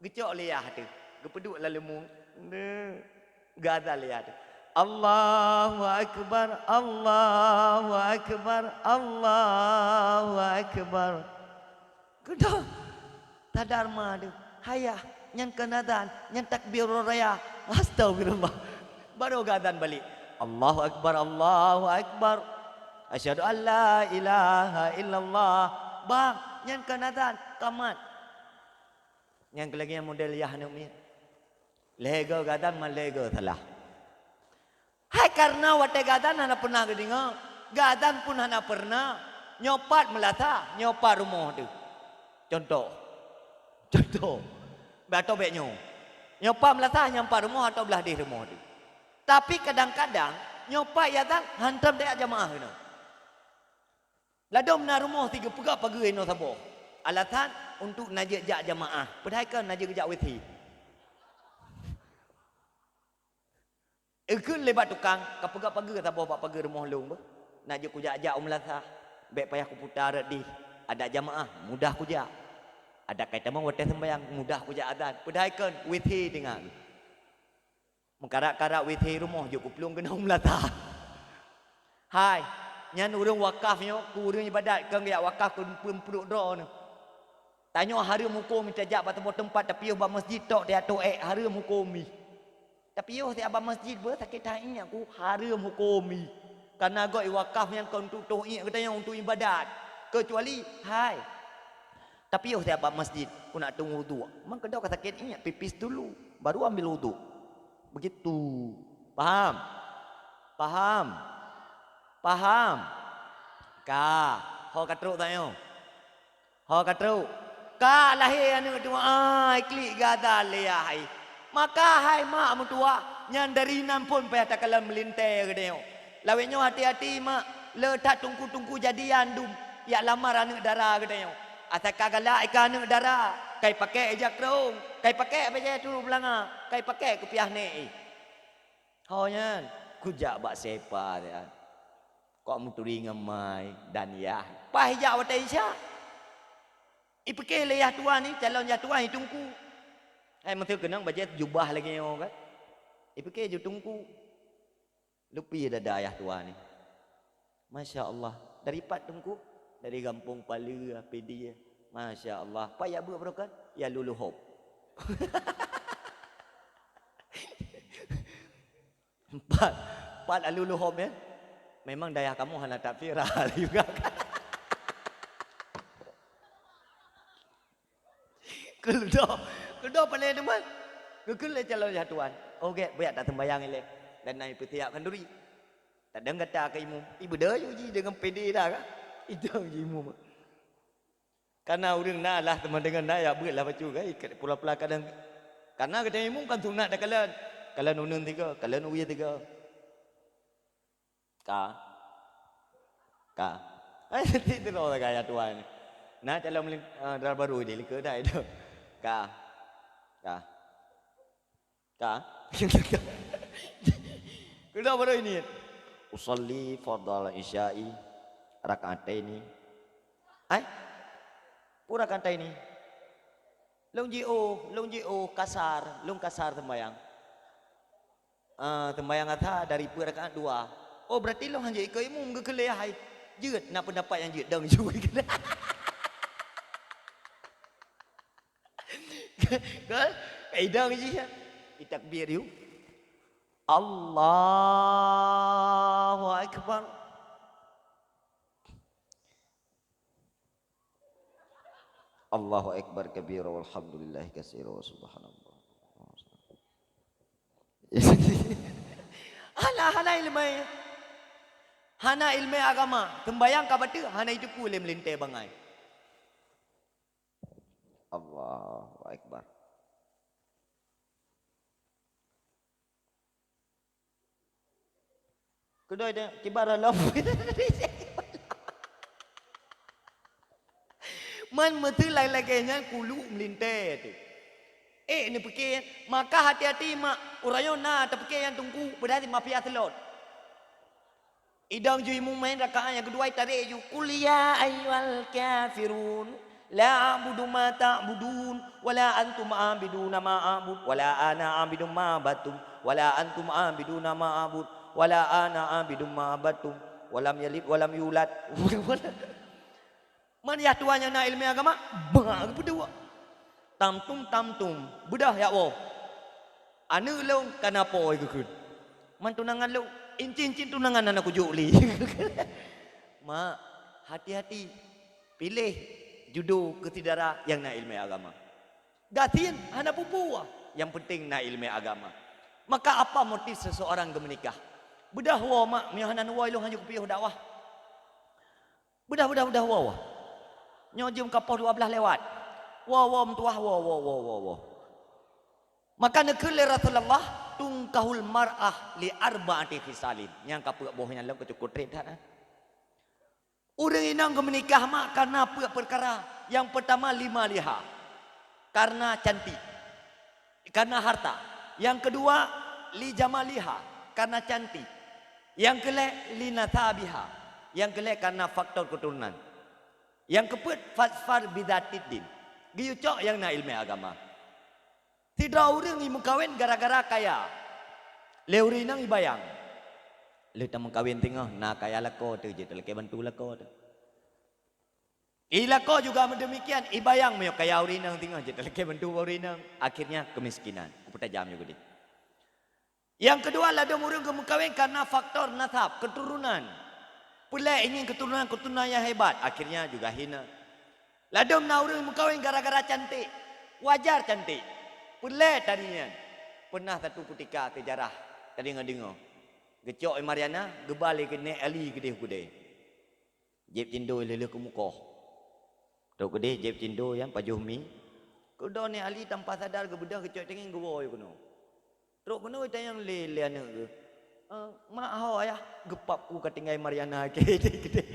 Geucok lé yah teuh, geupeuduek lam leumô. Geuazan lé yah teuh. Allahu akbar, Allahu akbar, Allahu akbar. Keudroe sadar ma teuh, "Hai yah, Nyan kon azan, nyan takbirul raya. Astagfirullah. Baru geuazan balik. Allahu Akbar, Allahu Akbar. Asyhadu an la ilaha illallah. Bang, nyan kon azan, kamat. Nyan lagèe model yah aneuk miet. Lhèe goe geuazan, man lhèe goe salah. Hai kareuna watèe geuazan hana pernah geudeungö, geuazan pun hana pernah, nyoe pat meulasah, nyoe pat rumoh teuh. Contoh. Contoh. Bèk atau bèk nyoe. Nyoe pat meulasah, nyoe pat rumoh atau blah deh rumoh teuh. Tapi kadang-kadang, nyoe pat geuazan hantom tajak jamaah keunoe. Ladôm na rumoh si geupeugah pageue inoe saboh. Alasan untuk na jeuet jak jamaah. Padahai kan na jeuet jak W C. Ikheun lé bak tukang, ka peugah pageue saboh bak pageue rumoh lôn beuh. Nak jeuet kujak-jak u meulasah, bèk payah kuputa rot dih. Adak jamaah, mudah kujak. Adak kai tamong watèe seumbahyang, mudah kujak azan. Padahai kon W C teungoh. Meukarat-karat W C rumoh jeuet kuplueng keunoe u meulasah. Hai, nyan ureueng wakaf nyoe, keu ureueng ibadat, kon geujak wakaf keu peue pruet droeneuh. Tanyoe hareuem huköm tajak bak saboh teumpat, tapiôh bak masjid tok, tajak toh ék, hareuem huköm jih. Tapiôh siat bak masjid beuh sakét hati nyan ku hareuem huköm jih. Kareuna gob iwakaf nyan kon untuk toh ék geutanyoe, untuk ibadat. Keucuali, hai, tapiôh siat bak masjid, ku nak tueng wuduk. Man keudroe ka sakét nyan, pipis dulu, baru ambil wuduk. Begitu. Paham? Paham? Paham? Ka. Ho ka trok tanyoe. Ho ka trok. Ka lahé aneuk tuha, ai, klik gata lé yah hai. Maka hai mak meutuwah, nyan dari nan phon payah takalon meulintèe geutanyoe. Lawét nyoe hati-hati mak, le that teungku-teungku jadi andum, jak lamar aneuk dara geutanyoe. Asai ka galak ika aneuk dara, kai pakék ija krông, kai pakék bajèe turu beulanga, kai pakék keupiah nèk i. Ho nyan, kujak bak sepa nyan. Kok meuturi ngon mai dan yah. Paih jak watèe Isya. Ipike lé yah tuan ni, calon yah tuan ni teungku. Hai, meuseu keunong bajèe jubah lagèe nyoe kan. Ipike ju teungku. Lupi dada yah tuan ni. Masya Allah. Dari pat teungku? Dari gampông Paleue, Pidie. Masya Allah. Pat jak beuet baroe kan? Ya lulu hop. Pat, pat lalu luhom, ya. Memang dayah kamu hana that viral juga. Keudroe, keudroe paleng teuma. Geukheun lé calon yah tuan. Oh, gèt, beuyak taseumbayang ilèe. Dan na ipeutiak khanduri. Tadong gata keu imum. Ibeudôh ju ji deungon P D dah ka. Idong ji imum. Kana ureueng na lah teuma deungon na, ya, beuet lah bacut, kan, ikat pula-pula kadang. Kana gata imum kan sunat takalon. Kalon uneun tiga, kalon wie tiga. Ka. Ka. Eh, ti tiro gaya tuan. Na calon melin-, ah, dara baru di likot dah itu. Ka. Ka. Ka? Keudroe baru ini. Usalli fardal isya'i rak'ataini. Ai? Pue rak'ataini? Lôn jiôh, lôn jiôh kasar, lôn kasar seumbahyang. Ah, seumbahyang asa dari pue rakaat dua. Oh, berarti lôn hanjeuet ikot imum geukheun lé hai. Jeuet, na peundapat nyang jeuet dong ju. Kan? Idong jih, ya. Itakbir yuk. Allahu Akbar. Allahu Akbar kabira walhamdulillahi katsira wa subhanallah. Hana, hana ileumèe. Hana ileumèe agama. Seumbahyang ka bateue, hana iteupeue lé meulintèe bangai. Allahu Akbar. Keudroe deh, kiban lom. Man meuteulai lagèe nyan kuluk meulintèe teuh. Eh, neupike, maka hati-hati mak, uroe nyoe na tapike nyang teungku, padahai mafia seulot. Idong ju imum meu'en rakaat nyang keudua, itarek ju, "Qul ya ayyuhal kafirun, la a'budu ma ta'budun, wa la antum 'abiduna ma a'bud, wa la ana 'abidun ma 'abadtum, wa la antum 'abiduna ma a'bud, wa la ana 'abidun ma 'abadtum, wa lam yalid wa lam yulad." Man yah tuan nyang na ileumèe agama, bah geupeuduek. Tamtum, tamtum, beudôh jak woe. Aneuk lôn ka na po geukheun. Man tunangan lôn, incin-incin tunangan hana kujok lé. Mak, hati-hati. Piléh judo keu syedara nyang na ileumèe agama. Gasien hana peue-peue, nyang penting na ileumèe agama. Maka apa motif seseorang geumeunikah? Beudôh woe mak, meunyoe hana neuwoe lôn hana kupiôh dakwah. Beudôh, beudôh, beudôh, woe, woe. Nyoe jeuem ka poh dua blaih lewat. Woe, woe, meutuwah, woe, woe, woe, woe, woe. Maka neukheun lé Rasulullah, "Tunkahul mar'ah li arba'ati khisalin." Nyang ka peuet boh nyan lom keucukot trép that, eh. Ureueng inong geumeunikah mak kareuna peuet peukara. Nyang peutama lima liha, kareuna cantik, kareuna harta. Nyang keudua li jamaliha, kareuna cantik. Nyang keulhèe li nasabiha, nyang keulhèe kareuna faktor keuturonan. Nyang keupeuet fazfar bidzatid din, geuyue cok nyang na ileumèe agama. Sidroe ureueng jimeukawen gara-gara kaya. Lé ureueng inong jibayang, "Lheueh tameukawen teungoh na kaya lakoe teuh, jeuet talakèe bantu lakoe teuh." Jilakoe juga meudeumikian, jibayang meunyoe kaya ureueng inong teungoh, jeuet talakèe bantu ureueng inong. Akhirnya keumiskinan. Kupeutajam nyoe keudeh. Nyang keudua, ladôm ureueng geumeukawen kareuna faktor nasab, keuturonan. Peureulèe ingin keuturonan-keuturonan nyang hebat, akhirnya juga hina. Ladôm na ureueng meukawen gara-gara cantik, wajar cantik. Peureulèe tari nyan. Peunah satu keutika seujarah tadeungoe-deungoe. Geucok lé Mariana, geuba lé keuneuk Ali keudeh-keudeh. Jieb cindoi lheueh-lheueh keumukoh. Trok keudeh jieb cindoi nyan pajoh mi. Keudroe neuk Ali tanpa sadar geubeudôh geucok teungieng geuwoe keunoe. Trok keunoe tanyong lé, lé aneuk geuh, "Eh, mak ho ayah, geupap ku ka tinggai Mariana keudeh-keudeh."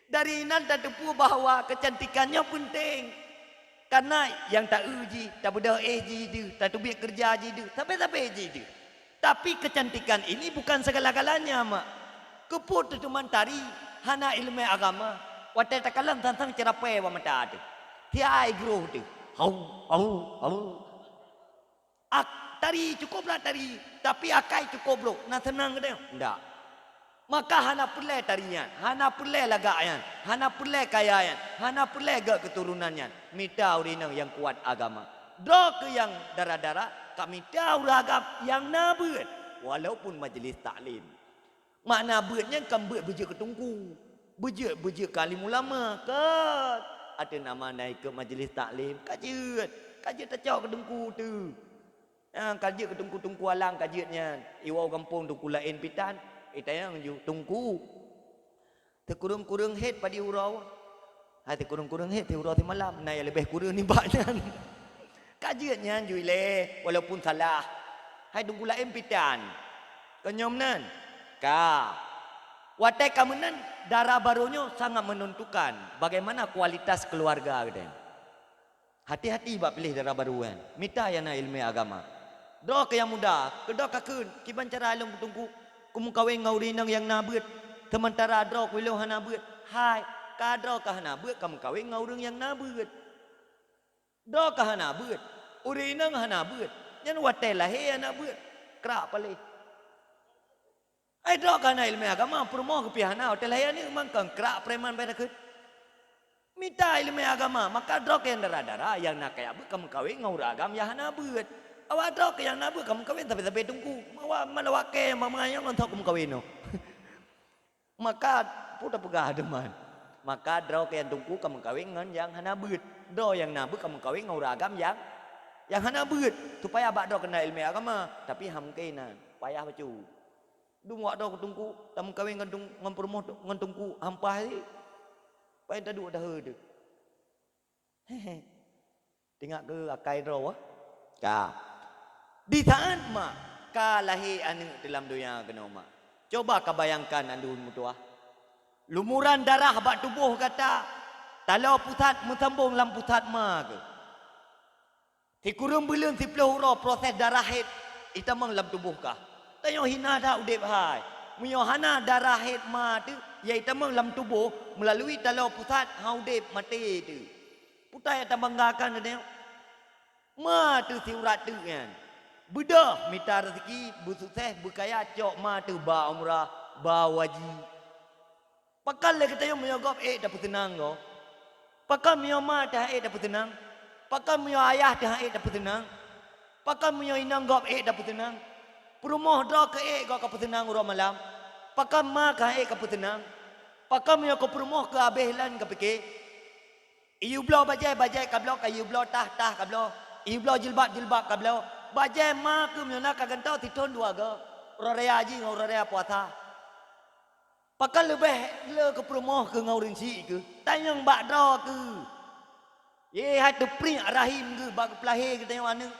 Dari inan tateupeue bahwa keucantikan nyoe peunteng. Kareuna nyang ta-eu jih, tabeudôh éh jih deuh, tateubiet keureuja jih deuh, sabe-sabe jih deuh. Tapi keucantikan ini bukan segala-galanya, mak. Keupeue teuh teuma tari hana ileumèe agama, watèe takalon sang-sang ceurapée bak mata teuh. Siat groh teuh. Hau, hau, hau. Ak-, tari cukôp that tari, tapi akai cukôp brôk, na seunang geutanyoe? Ndak. Maka hana peureulèe tari nyan, hana peureulèe lagak nyan, hana peureulèe kaya nyan, hana peureulèe gèt keuturonan nyan. Mita ureueng inong nyang kuat agama. Droe keuh nyang dara-dara, ka mita ureueng agam nyang na beuet, walaupun majlis taklim. Makna beuet nyan kon beuet beujeuet keu teungku, beujeuet, beujeuet keu alim ulama, kon. Ateueh nama na ikot majlis taklim, ka jeuet, ka jeuet tacok keu teungku teuh. Nyan ka jeuet keu teungku-teungku alang ka jeuet nyan. Iwoe gampông teungku laén pitan, itanyong ju teungku. Sikureueng-kureueng hét padum uroe. Hai sikureueng-kureueng hét siuroe simalam, na nyang leubeh kureueng nibak nyan. Ka jeuet nyan ju ilée, walaupun salah. Hai teungku laén pitan. Kon nyoe meunan? Ka. Watée ka meunan, dara barô nyoe sangat menentukan bagaimana kualitas keuluwarga geutanyoe. Hati-hati bak piléh dara barô nyan, mita nyang na iéleumé agama. Droe keu nyang muda, keudroe ka kheun, kiban cara lôn keu teungku, keumeukawen ngon ureuëng inong nyang na beuet, seumantara droe keu ilôn hana beuet. Hai, ka droe ka hana beuet, ka meukawen ngon ureuëng nyang na beuet. Droe ka hana beuet, ureuëng inong hana beuet, nyan watée lahé hana beuet, krak paléh. Ai droe ka na iéleumé agama, peurumoh geupih hana, watée lahé aneuëk mangkang krak preman bak takheun. Mita iéleumé agama, maka droe keu nyang dara-dara nyang na kaya beuet ka meukawen ngon ureuëng agam nyang hana beuet. Awak droe keu nyang na beuet ka meukawen sabe-sabe teungku, mawa malawak kée nyang bak meungan nyoe ngon soe ka meukawen nyoe. Maka peue tapeugah teuma? Maka droe keu nyang teungku ka meukawen ngon nyang hana beuet. Droe nyang na beuet ka meukawen ngon ureuëng agam nyang, nyang hana beuet, supaya bak droe keu na iéleumé agama, tapi han mungken na, payah bacut. Dum wak droe keu teungku, tameukawen ngon teung-, ngon peurumoh ngon teungku hampah jih. Pajan taduek dahé teuh. Hehe. Teuingat keu akai droe, wah? Ka. Di saat mak ka lahé aneuëk teuh lam donya keunoe mak. Coba ka bayangkan andun meutuwah. Lumuran darah bak tuboh gata, taloe pusat meusambong lam pusat ma keuh. Sikureueng buleuen siplôh uroe proses darah hét itamong lam tuboh kah. Tanyoe hina that udeb hai. Meunyoe hana darah hét ma teuh nyang itamong lam tuboh meulalui taloe pusat, han udeb, maté teuh. Peue nyang tabanggakan tanyoe? Ma teuh siurat teuk nyan. Beudôh mita raseuki, beusukses, beukaya, cok ma teuh ba umrah, ba waji. Pakon lé geutanyoe meunyoe gob ék tapeuseunang goe? Pakon meunyoe ma teuh han ék tapeuseunang? Pakon meunyoe ayah teuh han ék tapeuseunang? Pakon meunyoe inong gob ék tapeuseunang? Peurumoh droe keu ék gob kapeuseunang uroe malam? Pakon ma ka han ék kapeuseunang? Pakon meunyoe keu peurumoh keu abéh lôn kapike? Iyue bloe bajée, bajée kabloe, ka iyue bloe tah, tah kabloe, iyue bloe jilbab, jilbab kabloe. Bajée ma keuh meunyoe na ka gantoe sithon dua goe, uroe raya jih ngon uroe raya puasa. Pakon leubeh le keu peurumoh keuh ngon ureuëng syiek keuh? Tanyong bak droe keuh. Yé hai teupriek rahim geuh bak geupeulahé geutanyoe aneuëk.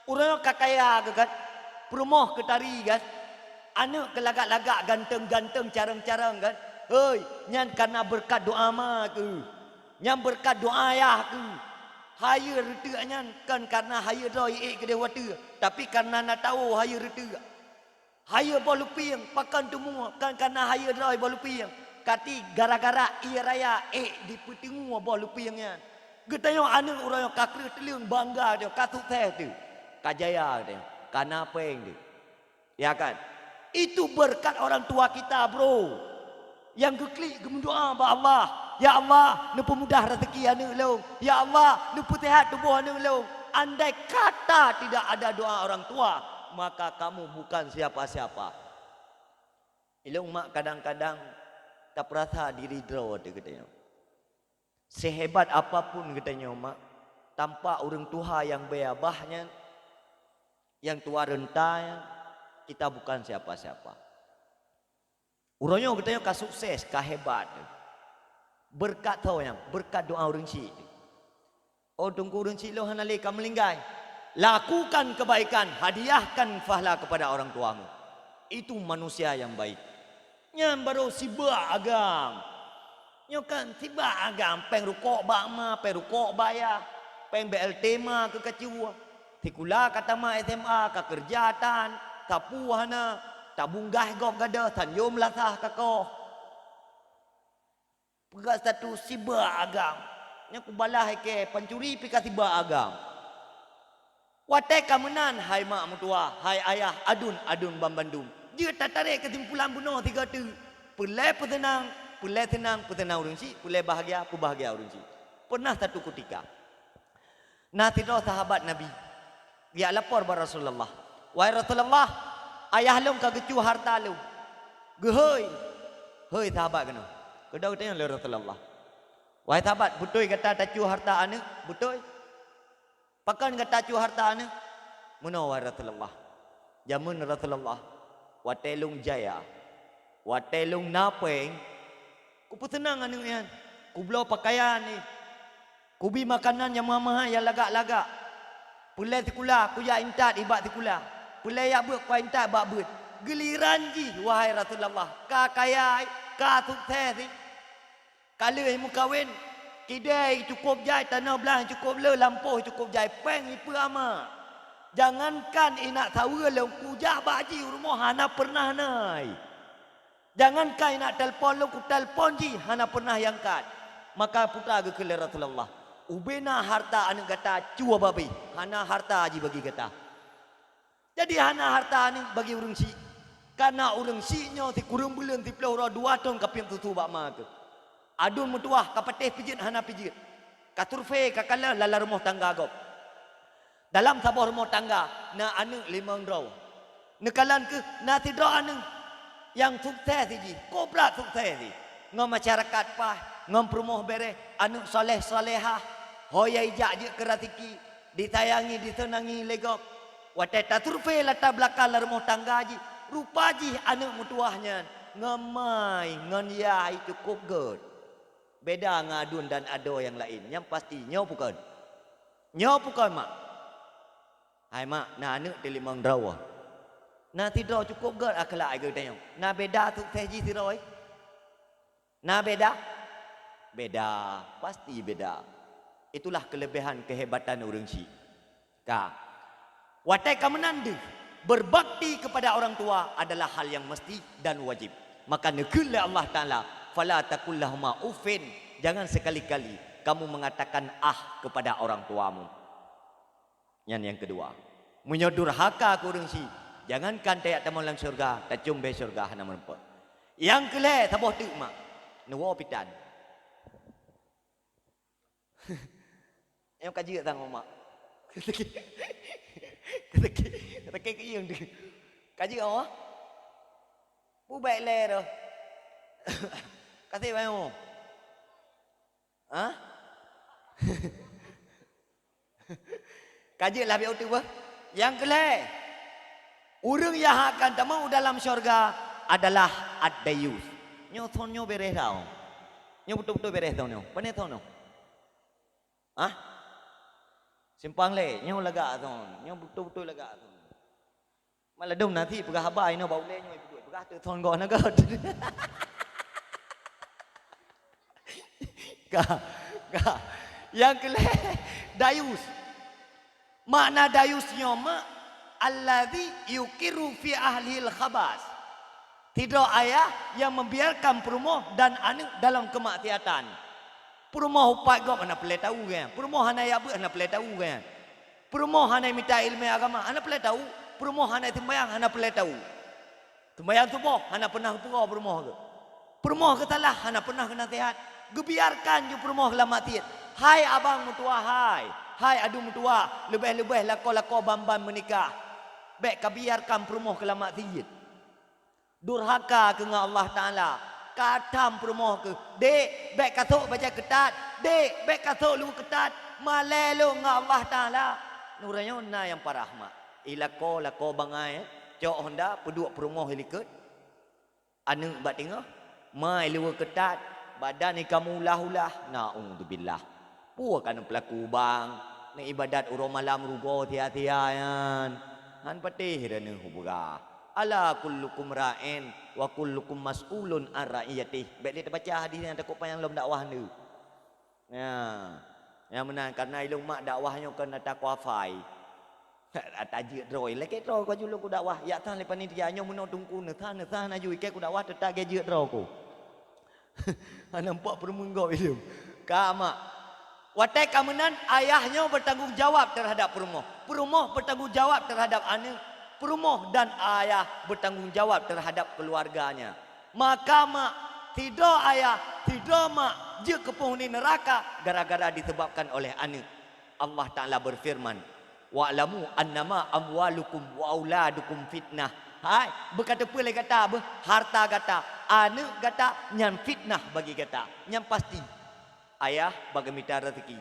Uroe nyoe ka kaya geuh kan? Peurumoh keu tari kan? Aneuëk keu lagak-lagak, ganteng-ganteng, carong-carong kan? Hei, nyan kana beureukat doá ma keuh. Nyan beureukat doá ayah keuh. Hayeue reuteuk nyan kon kana hayeue droe ék keudeh watée, tapi kana na tawoe hayeue reuteuk. Hayeue boh lupieng, pakon teumue, kan kana hayeue droe boh lupieng. Kati gara-gara ie raya ék dipeuteungoe boh lupieng nyan. Geutanyoe aneuëk uroe nyoe ka kreueh teuleung bangga teuh, ka sukses teuh, ka jaya teuh, kana péng teuh. Ya kan? Itu berkat orang tua kita, bro. Nyang geuklik geumeudoá bak Allah, "Ya Allah, neupeumudah rezeki aneuëk lôn. Ya Allah, neupeuseuhat tuboh aneuëk lôn." Andai kata tidak ada doa orang tua, maka kamu bukan siapa-siapa. Ilong mak kadang-kadang tapeurasa diri droe teuh geutanyoe. Sehebat apapun geutanyoe mak, tanpa ureuëng tuha nyang beu babah nyan, nyang tuha renta nyan, kita bukan siapa-siapa. Uroe nyoe geutanyoe ka sukses, ka hebat. Beureukat soe nyan? Beureukat doá ureuëng syiek. Oh, teungku, ureuëng syiek lôn hana lé ka meuninggai. Lakukan kebaikan, hadiahkan pahala kepada orang tuamu. Itu manusia yang baik. Nyan barô sibak agam. Nyoe kan sibak agam, péng rukok bak ma, péng rukok bak yah, péng B L T ma keu kacue. Sikula ka tamat S M A, ka keureuja tan, sapeue hana, tabunggaih gob gadôh, sanyom lasah ka koh. Peugah status sibak agam. Nyoe kubalaih ikei, pancuri pih ka sibak agam. Watée ka meunan, hai mak meutuwah, hai ayah, aduen-aduen banmandum, jeuet tatarek keusimpulan bunoe sigoe teuk. Peulée peuseunang, peulée seunang, peuseunang ureuëng syiek, peulée bahgia, peubahgia ureuëng syiek. Pernah satu kutika, na sidroe sahabat Nabi geujak lapor bak Rasulullah, "Wahai Rasulullah, ayah lôn ka geucue hareuta lôn." Geuhôi, hôi sahabat keunoe. Keudroe geutanyong lé Rasulullah, "Wahai sahabat, beutôi gata tacue hareuta aneuëk?" "Beutôi." "Pakon gata cue hareuta aneuëk?" "Meunoe, wahai Rasulullah. Jamén Rasulullah, watée lôn jaya, watée lôn na péng, kupeuseunang aneuëk nyan, kubloe peukayan jih, kubi makanan nyang meuhái-meuhái nyang lagak-lagak. Peulée sikula, kujak intat jih bak sikula. Peulée jak beuet, kuintat bak beuet. Geuliran jih, wahai Rasulullah, ka kaya jih, ka sukses jih. Ka lheueh meukawen, keudée cukôp jai, tanoh blang cukôp le, lampôh cukôp jai, péng jipeuama. Jangankan inak saweue lôn kujak bak jih u rumoh hana peureunah na jih. Jangankan inak telepon lôn kutelepon jih hana peureunah jiangkat." Maka peue geukheun lé Rasulullah, "Ubena hareuta aneuëk gata cue babeh, hana hareuta jibagi gata." Jadi hana hareuta aneuëk bagi ureuëng syiek. Kana ureuëng syiek nyoe sikureueng buleuen siplôh uroe dua thon ka piep susu bak ma keuh. Aduen meutuwah ka patéh pijeut hana pijeut. Ka survei, ka kalon lam rumoh tangga gob. Dalam saboh rumoh tangga na aneuëk limong droe. Neukalon keuh na sidroe aneuëk nyang sukses jih, kobra sukses jih. Ngon masyarakat paih, ngon peurumoh bereh, aneuëk saleh-salehah, ho nyang ijak jeuet keu raseuki, disayangi, diseunangi lé gob. Watée tasurvei latar belakang lam rumoh tangga jih, rupa jih aneuëk meutuwah nyan ngon ma jih, ngon yah jih cukôp gét. Beda ngon aduen dan adoe nyang laén, nyang pasti nyoe bukon. Nyoe bukon, mak. Hai mak, na aneuëk teuh limong droe. Na sidroe cukôp gét akhlak geutanyoe. Na beda sukses jih sidroe? Na beda? Beda, pasti beda. Itulah kelebihan kehebatan ureuëng syiek. Ka. Watée ka meunan deuh, berbakti kepada orang tua adalah hal yang mesti dan wajib. Maka neukheun lé Allah Taala, "Fala taqul lahuma uffin," jangan sekali-kali kamu mengatakan ah kepada orang tuamu. Nyan nyang keudua. Meunyoe durhaka keu ureuëng syiek, jangankan tajak tamong lam syeuruga, tacöng bée syeuruga hana meurumpok. Nyang keulhée saboh teuk mak, neuwoe pitan. Nyoe ka jeuet sang mak. Teuki, teuki, teuki keu ieng tu. Ka jeuet awak. Pu bèk lé roh. Kasih banyak. Ha? Ka jeuet lah biar uteuk bah. Nyang keulhèe, ureueng nyang akan tameu'u dalam syurga adalah ad-dayus. Nyoe thon nyoe beres tau. Nyoe beutôi-beutôi beres thon nyoe. Pane thon nyoe? Hah? Simpang lé, nyoe lagak thon. Nyoe beutôi-beutôi lagak thon. Malah dum nasi peugah haba inoe bak ulèe nyoe, peugah teuk thon goh na göt. Ka, ka. Nyang keulhèe, dayus. Makna dayus nyoe mak, allazi yuqiru fi ahlihil khabas. Sidroe ayah yang membiarkan peurumoh dan aneuk dalam kemaksiatan. Peurumoh upat gob hana peureulèe tau geuh. Peurumoh hana jak beuet hana peureulèe tau geuh. Peurumoh hana mita ileumèe agama hana peureulèe tau. Peurumoh hana seumbahyang hana peureulèe tau. Seumbahyang suboh hana peunah geupeugöt peurumoh geuh. Peurumoh geusalah hana peunah geunaseuhat. Geubiarkan ju peurumoh lam maksiet. Hai abang meutuah hai, hai adu meutuah, leubeh-leubeh lakoe-lakoe ban-ban meunikah. Bèk kabiarkan peurumoh keu lam maksiet. Durhaka keu ngon Allah Taala. Ka tham peurumoh keuh, "Dek, bèk kasôk bajèe keutat. Dek, bèk kasôk luweue keutat." Malèe lôn ngon Allah Taala. Uroe nyoe na nyang parah mak. I lakoe-lakoe bangai, eh. Cok honda, peuduek peurumoh i likot. Aneuk bak teungoh, ma i luweue keutat, badan i kamoe ulah-ulah. Naudzubillah. Peue ka neupeulaku bang, neuibadat uroe malam rugoe sia-sia nyan. Han patéh droeneuh peugah, "Ala kullukum ra'in wa kullukum mas'ulun an ra'iyatih." Bèk lé tabaca hadih nyan, takot panyang lom dakwah nyoe. Nyan, nyang meunan, kareuna ilôn mak dakwah nyoe kon ata kuafai. Ata jeuet droe, lakèe droe ku aju lôn kudakwah, jak tan lé panitia nyoe meunoe teungku, neusan, neusan aju, ikèe kudakwah teutap gèt jeuet droe ku. Hana nampak peurumoh gob ilôn. Ka mak. Watèe ka meunan, ayah nyoe bertanggung jawab terhadap peurumoh. Peurumoh bertanggung jawab terhadap aneuk. Peurumoh dan ayah bertanggung jawab terhadap keluarganya. Maka mak, sidroe ayah, sidroe mak jeuet keu peunghuni neuraka gara-gara disebabkan oleh aneuk. Allah Taala berfirman, "Wa'lamu annama amwalukum wa auladukum fitnah." Hai, beukateupeu lé gata beuh, harta gata, aneuk gata nyan fitnah bagi gata. Nyan pasti. Ayah bak geumita raseuki.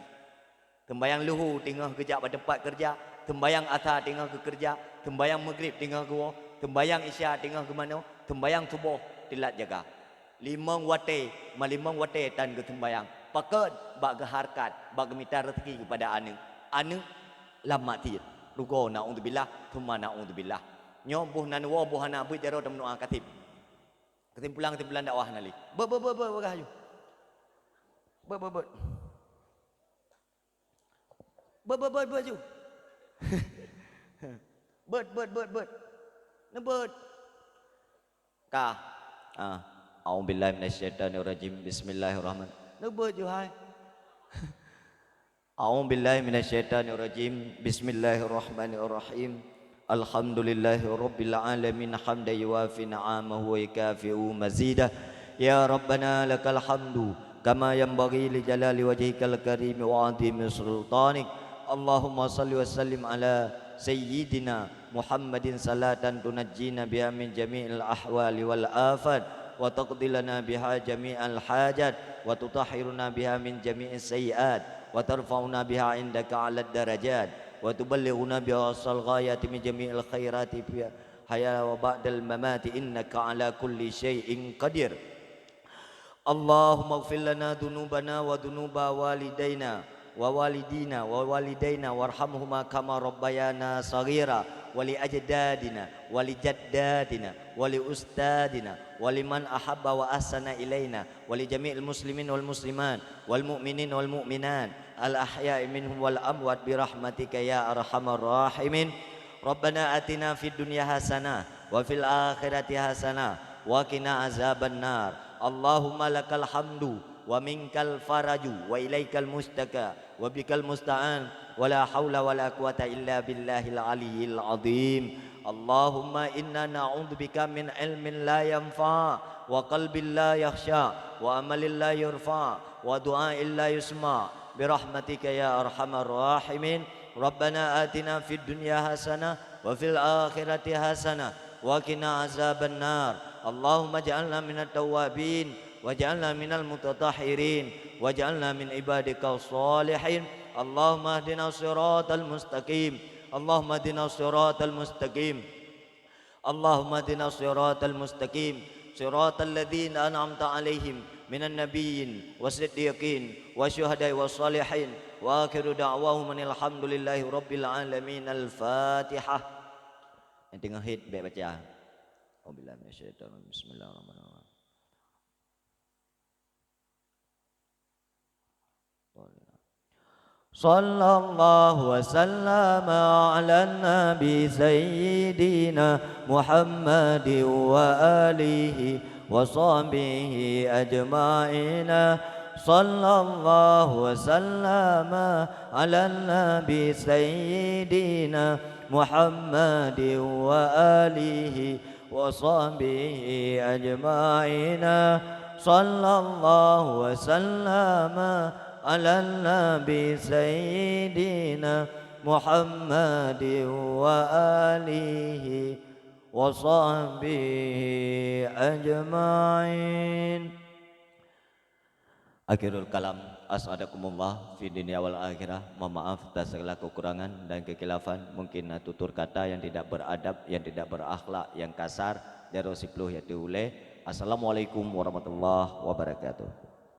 Seumbahyang luhu teungoh geujak bak teumpat keureuja, seumbahyang asa teungoh geukeureuja, seumbahyang meugrib teungoh geuwoe, seumbahyang isya teungoh geumanoe, seumbahyang suboh teulat jaga. Limong watèe, ma limong watèe tan geuseumbahyang. Pakon? Bak geuhareukat, bak geumita raseuki keupada aneuk. Aneuk lam maksiet. Rugoe, naudzubillah, tsumma naudzubillah. Nyoe boh na neuwoe, boh hana, beuet jaroe tameudoa, ka sép. Keusimpulan-keusimpulan dakwah na lé. Beuet, beuet, beuet, beuet, peugah laju. Beuet, beuet, beuet. Beuet, beuet, beuet, beuet ju. Beuet, beuet, beuet, beuet. Neubeuet. Ka. Ah. A'udzubillahi minasyaitonirrajim. Bismillahirrahman-, neubeuet ju hai. A'udzubillahi minasyaitonirrajim. Bismillahirrahmanirrahim. Alhamdulillahirabbil alamin, hamdan yuwafi ni'amahu wa yukafi'u mazidah. Ya Rabbana lakal hamdu kama yanbaghi li jalali wajhikal karimi wa 'azimi sultanik. Allahumma shalli wa sallim ala sayyidina Muhammadin salatan tunajjina biha min jami'il ahwali wal afat, wa taqdi lana biha jami'al hajat, wa tutahhiruna biha min jami'is sayyi'at, wa tarfa'una biha 'indaka a'lad darajat, wa tuballighuna biha aqsal ghayati min jami'il khairati fi hayati wa ba'dal mamati, innaka 'ala kulli syai'in qadir. Allahumma ighfir lana dzunubana wa dzunuba walidaina wa walidina wa walidaina warhamhuma kama rabbayana shaghira, wa li ajdadina wa li jaddatina wa li ustadzina wa liman ahabba wa ahsana ilaina wa li jami'il muslimin wal muslimat wal mu'minin wal mu'minat al ahya'i minhum wal amwat bi rahmatika ya arhamar rahimin. Rabbana atina fid dunya hasanah wa fil akhirati hasanah wa qina azabannar. Allahumma lakal hamdu wa minkal faraju wa ilaikal mustaka wa bikal musta'an wa la haula wa la quwata illa billahil aliyyil azim. Allahumma inna na'udzubika min ilmin la yanfa wa qalbin la yakhsha wa amalin la yurfa wa du'ain la yusma. برحمتك يا أرحم الراحمين. ربنا آتنا في الدنيا حسنة وفي الآخرة حسنة وقنا عذاب النار. اللهم اجعلنا من التوابين واجعلنا من المتطهرين واجعلنا من عبادك الصالحين. اللهم اهدنا الصراط المستقيم. اللهم اهدنا الصراط المستقيم. اللهم اهدنا الصراط المستقيم، صراط الذين أنعمت عليهم من النبيين والصديقين والشهداء والصالحين. وآخر دعواهم أن الحمد لله رب العالمين. الفاتحة. Nyang teungoh hit bèk baca. A'udzubillahi minasyaitonirrajim. Bismillahirrahmanirrahim. صلى الله وسلم على النبي سيدنا محمد وآله وصحبه أجمعين. صلى الله وسلم على النبي سيدنا محمد وآله وصحبه أجمعين. صلى الله وسلم على النبي سيدنا محمد وآله وصحبه أجمعين. Akhirul kalam, as'adakumullah fi dunya wal akhirah. Mohon maaf atas segala kekurangan dan kekhilafan. Mungkin na tutur kata yang tidak beradab, yang tidak berakhlak, yang kasar, jaroe siploh nyang teuulée. Assalamualaikum warahmatullahi wabarakatuh.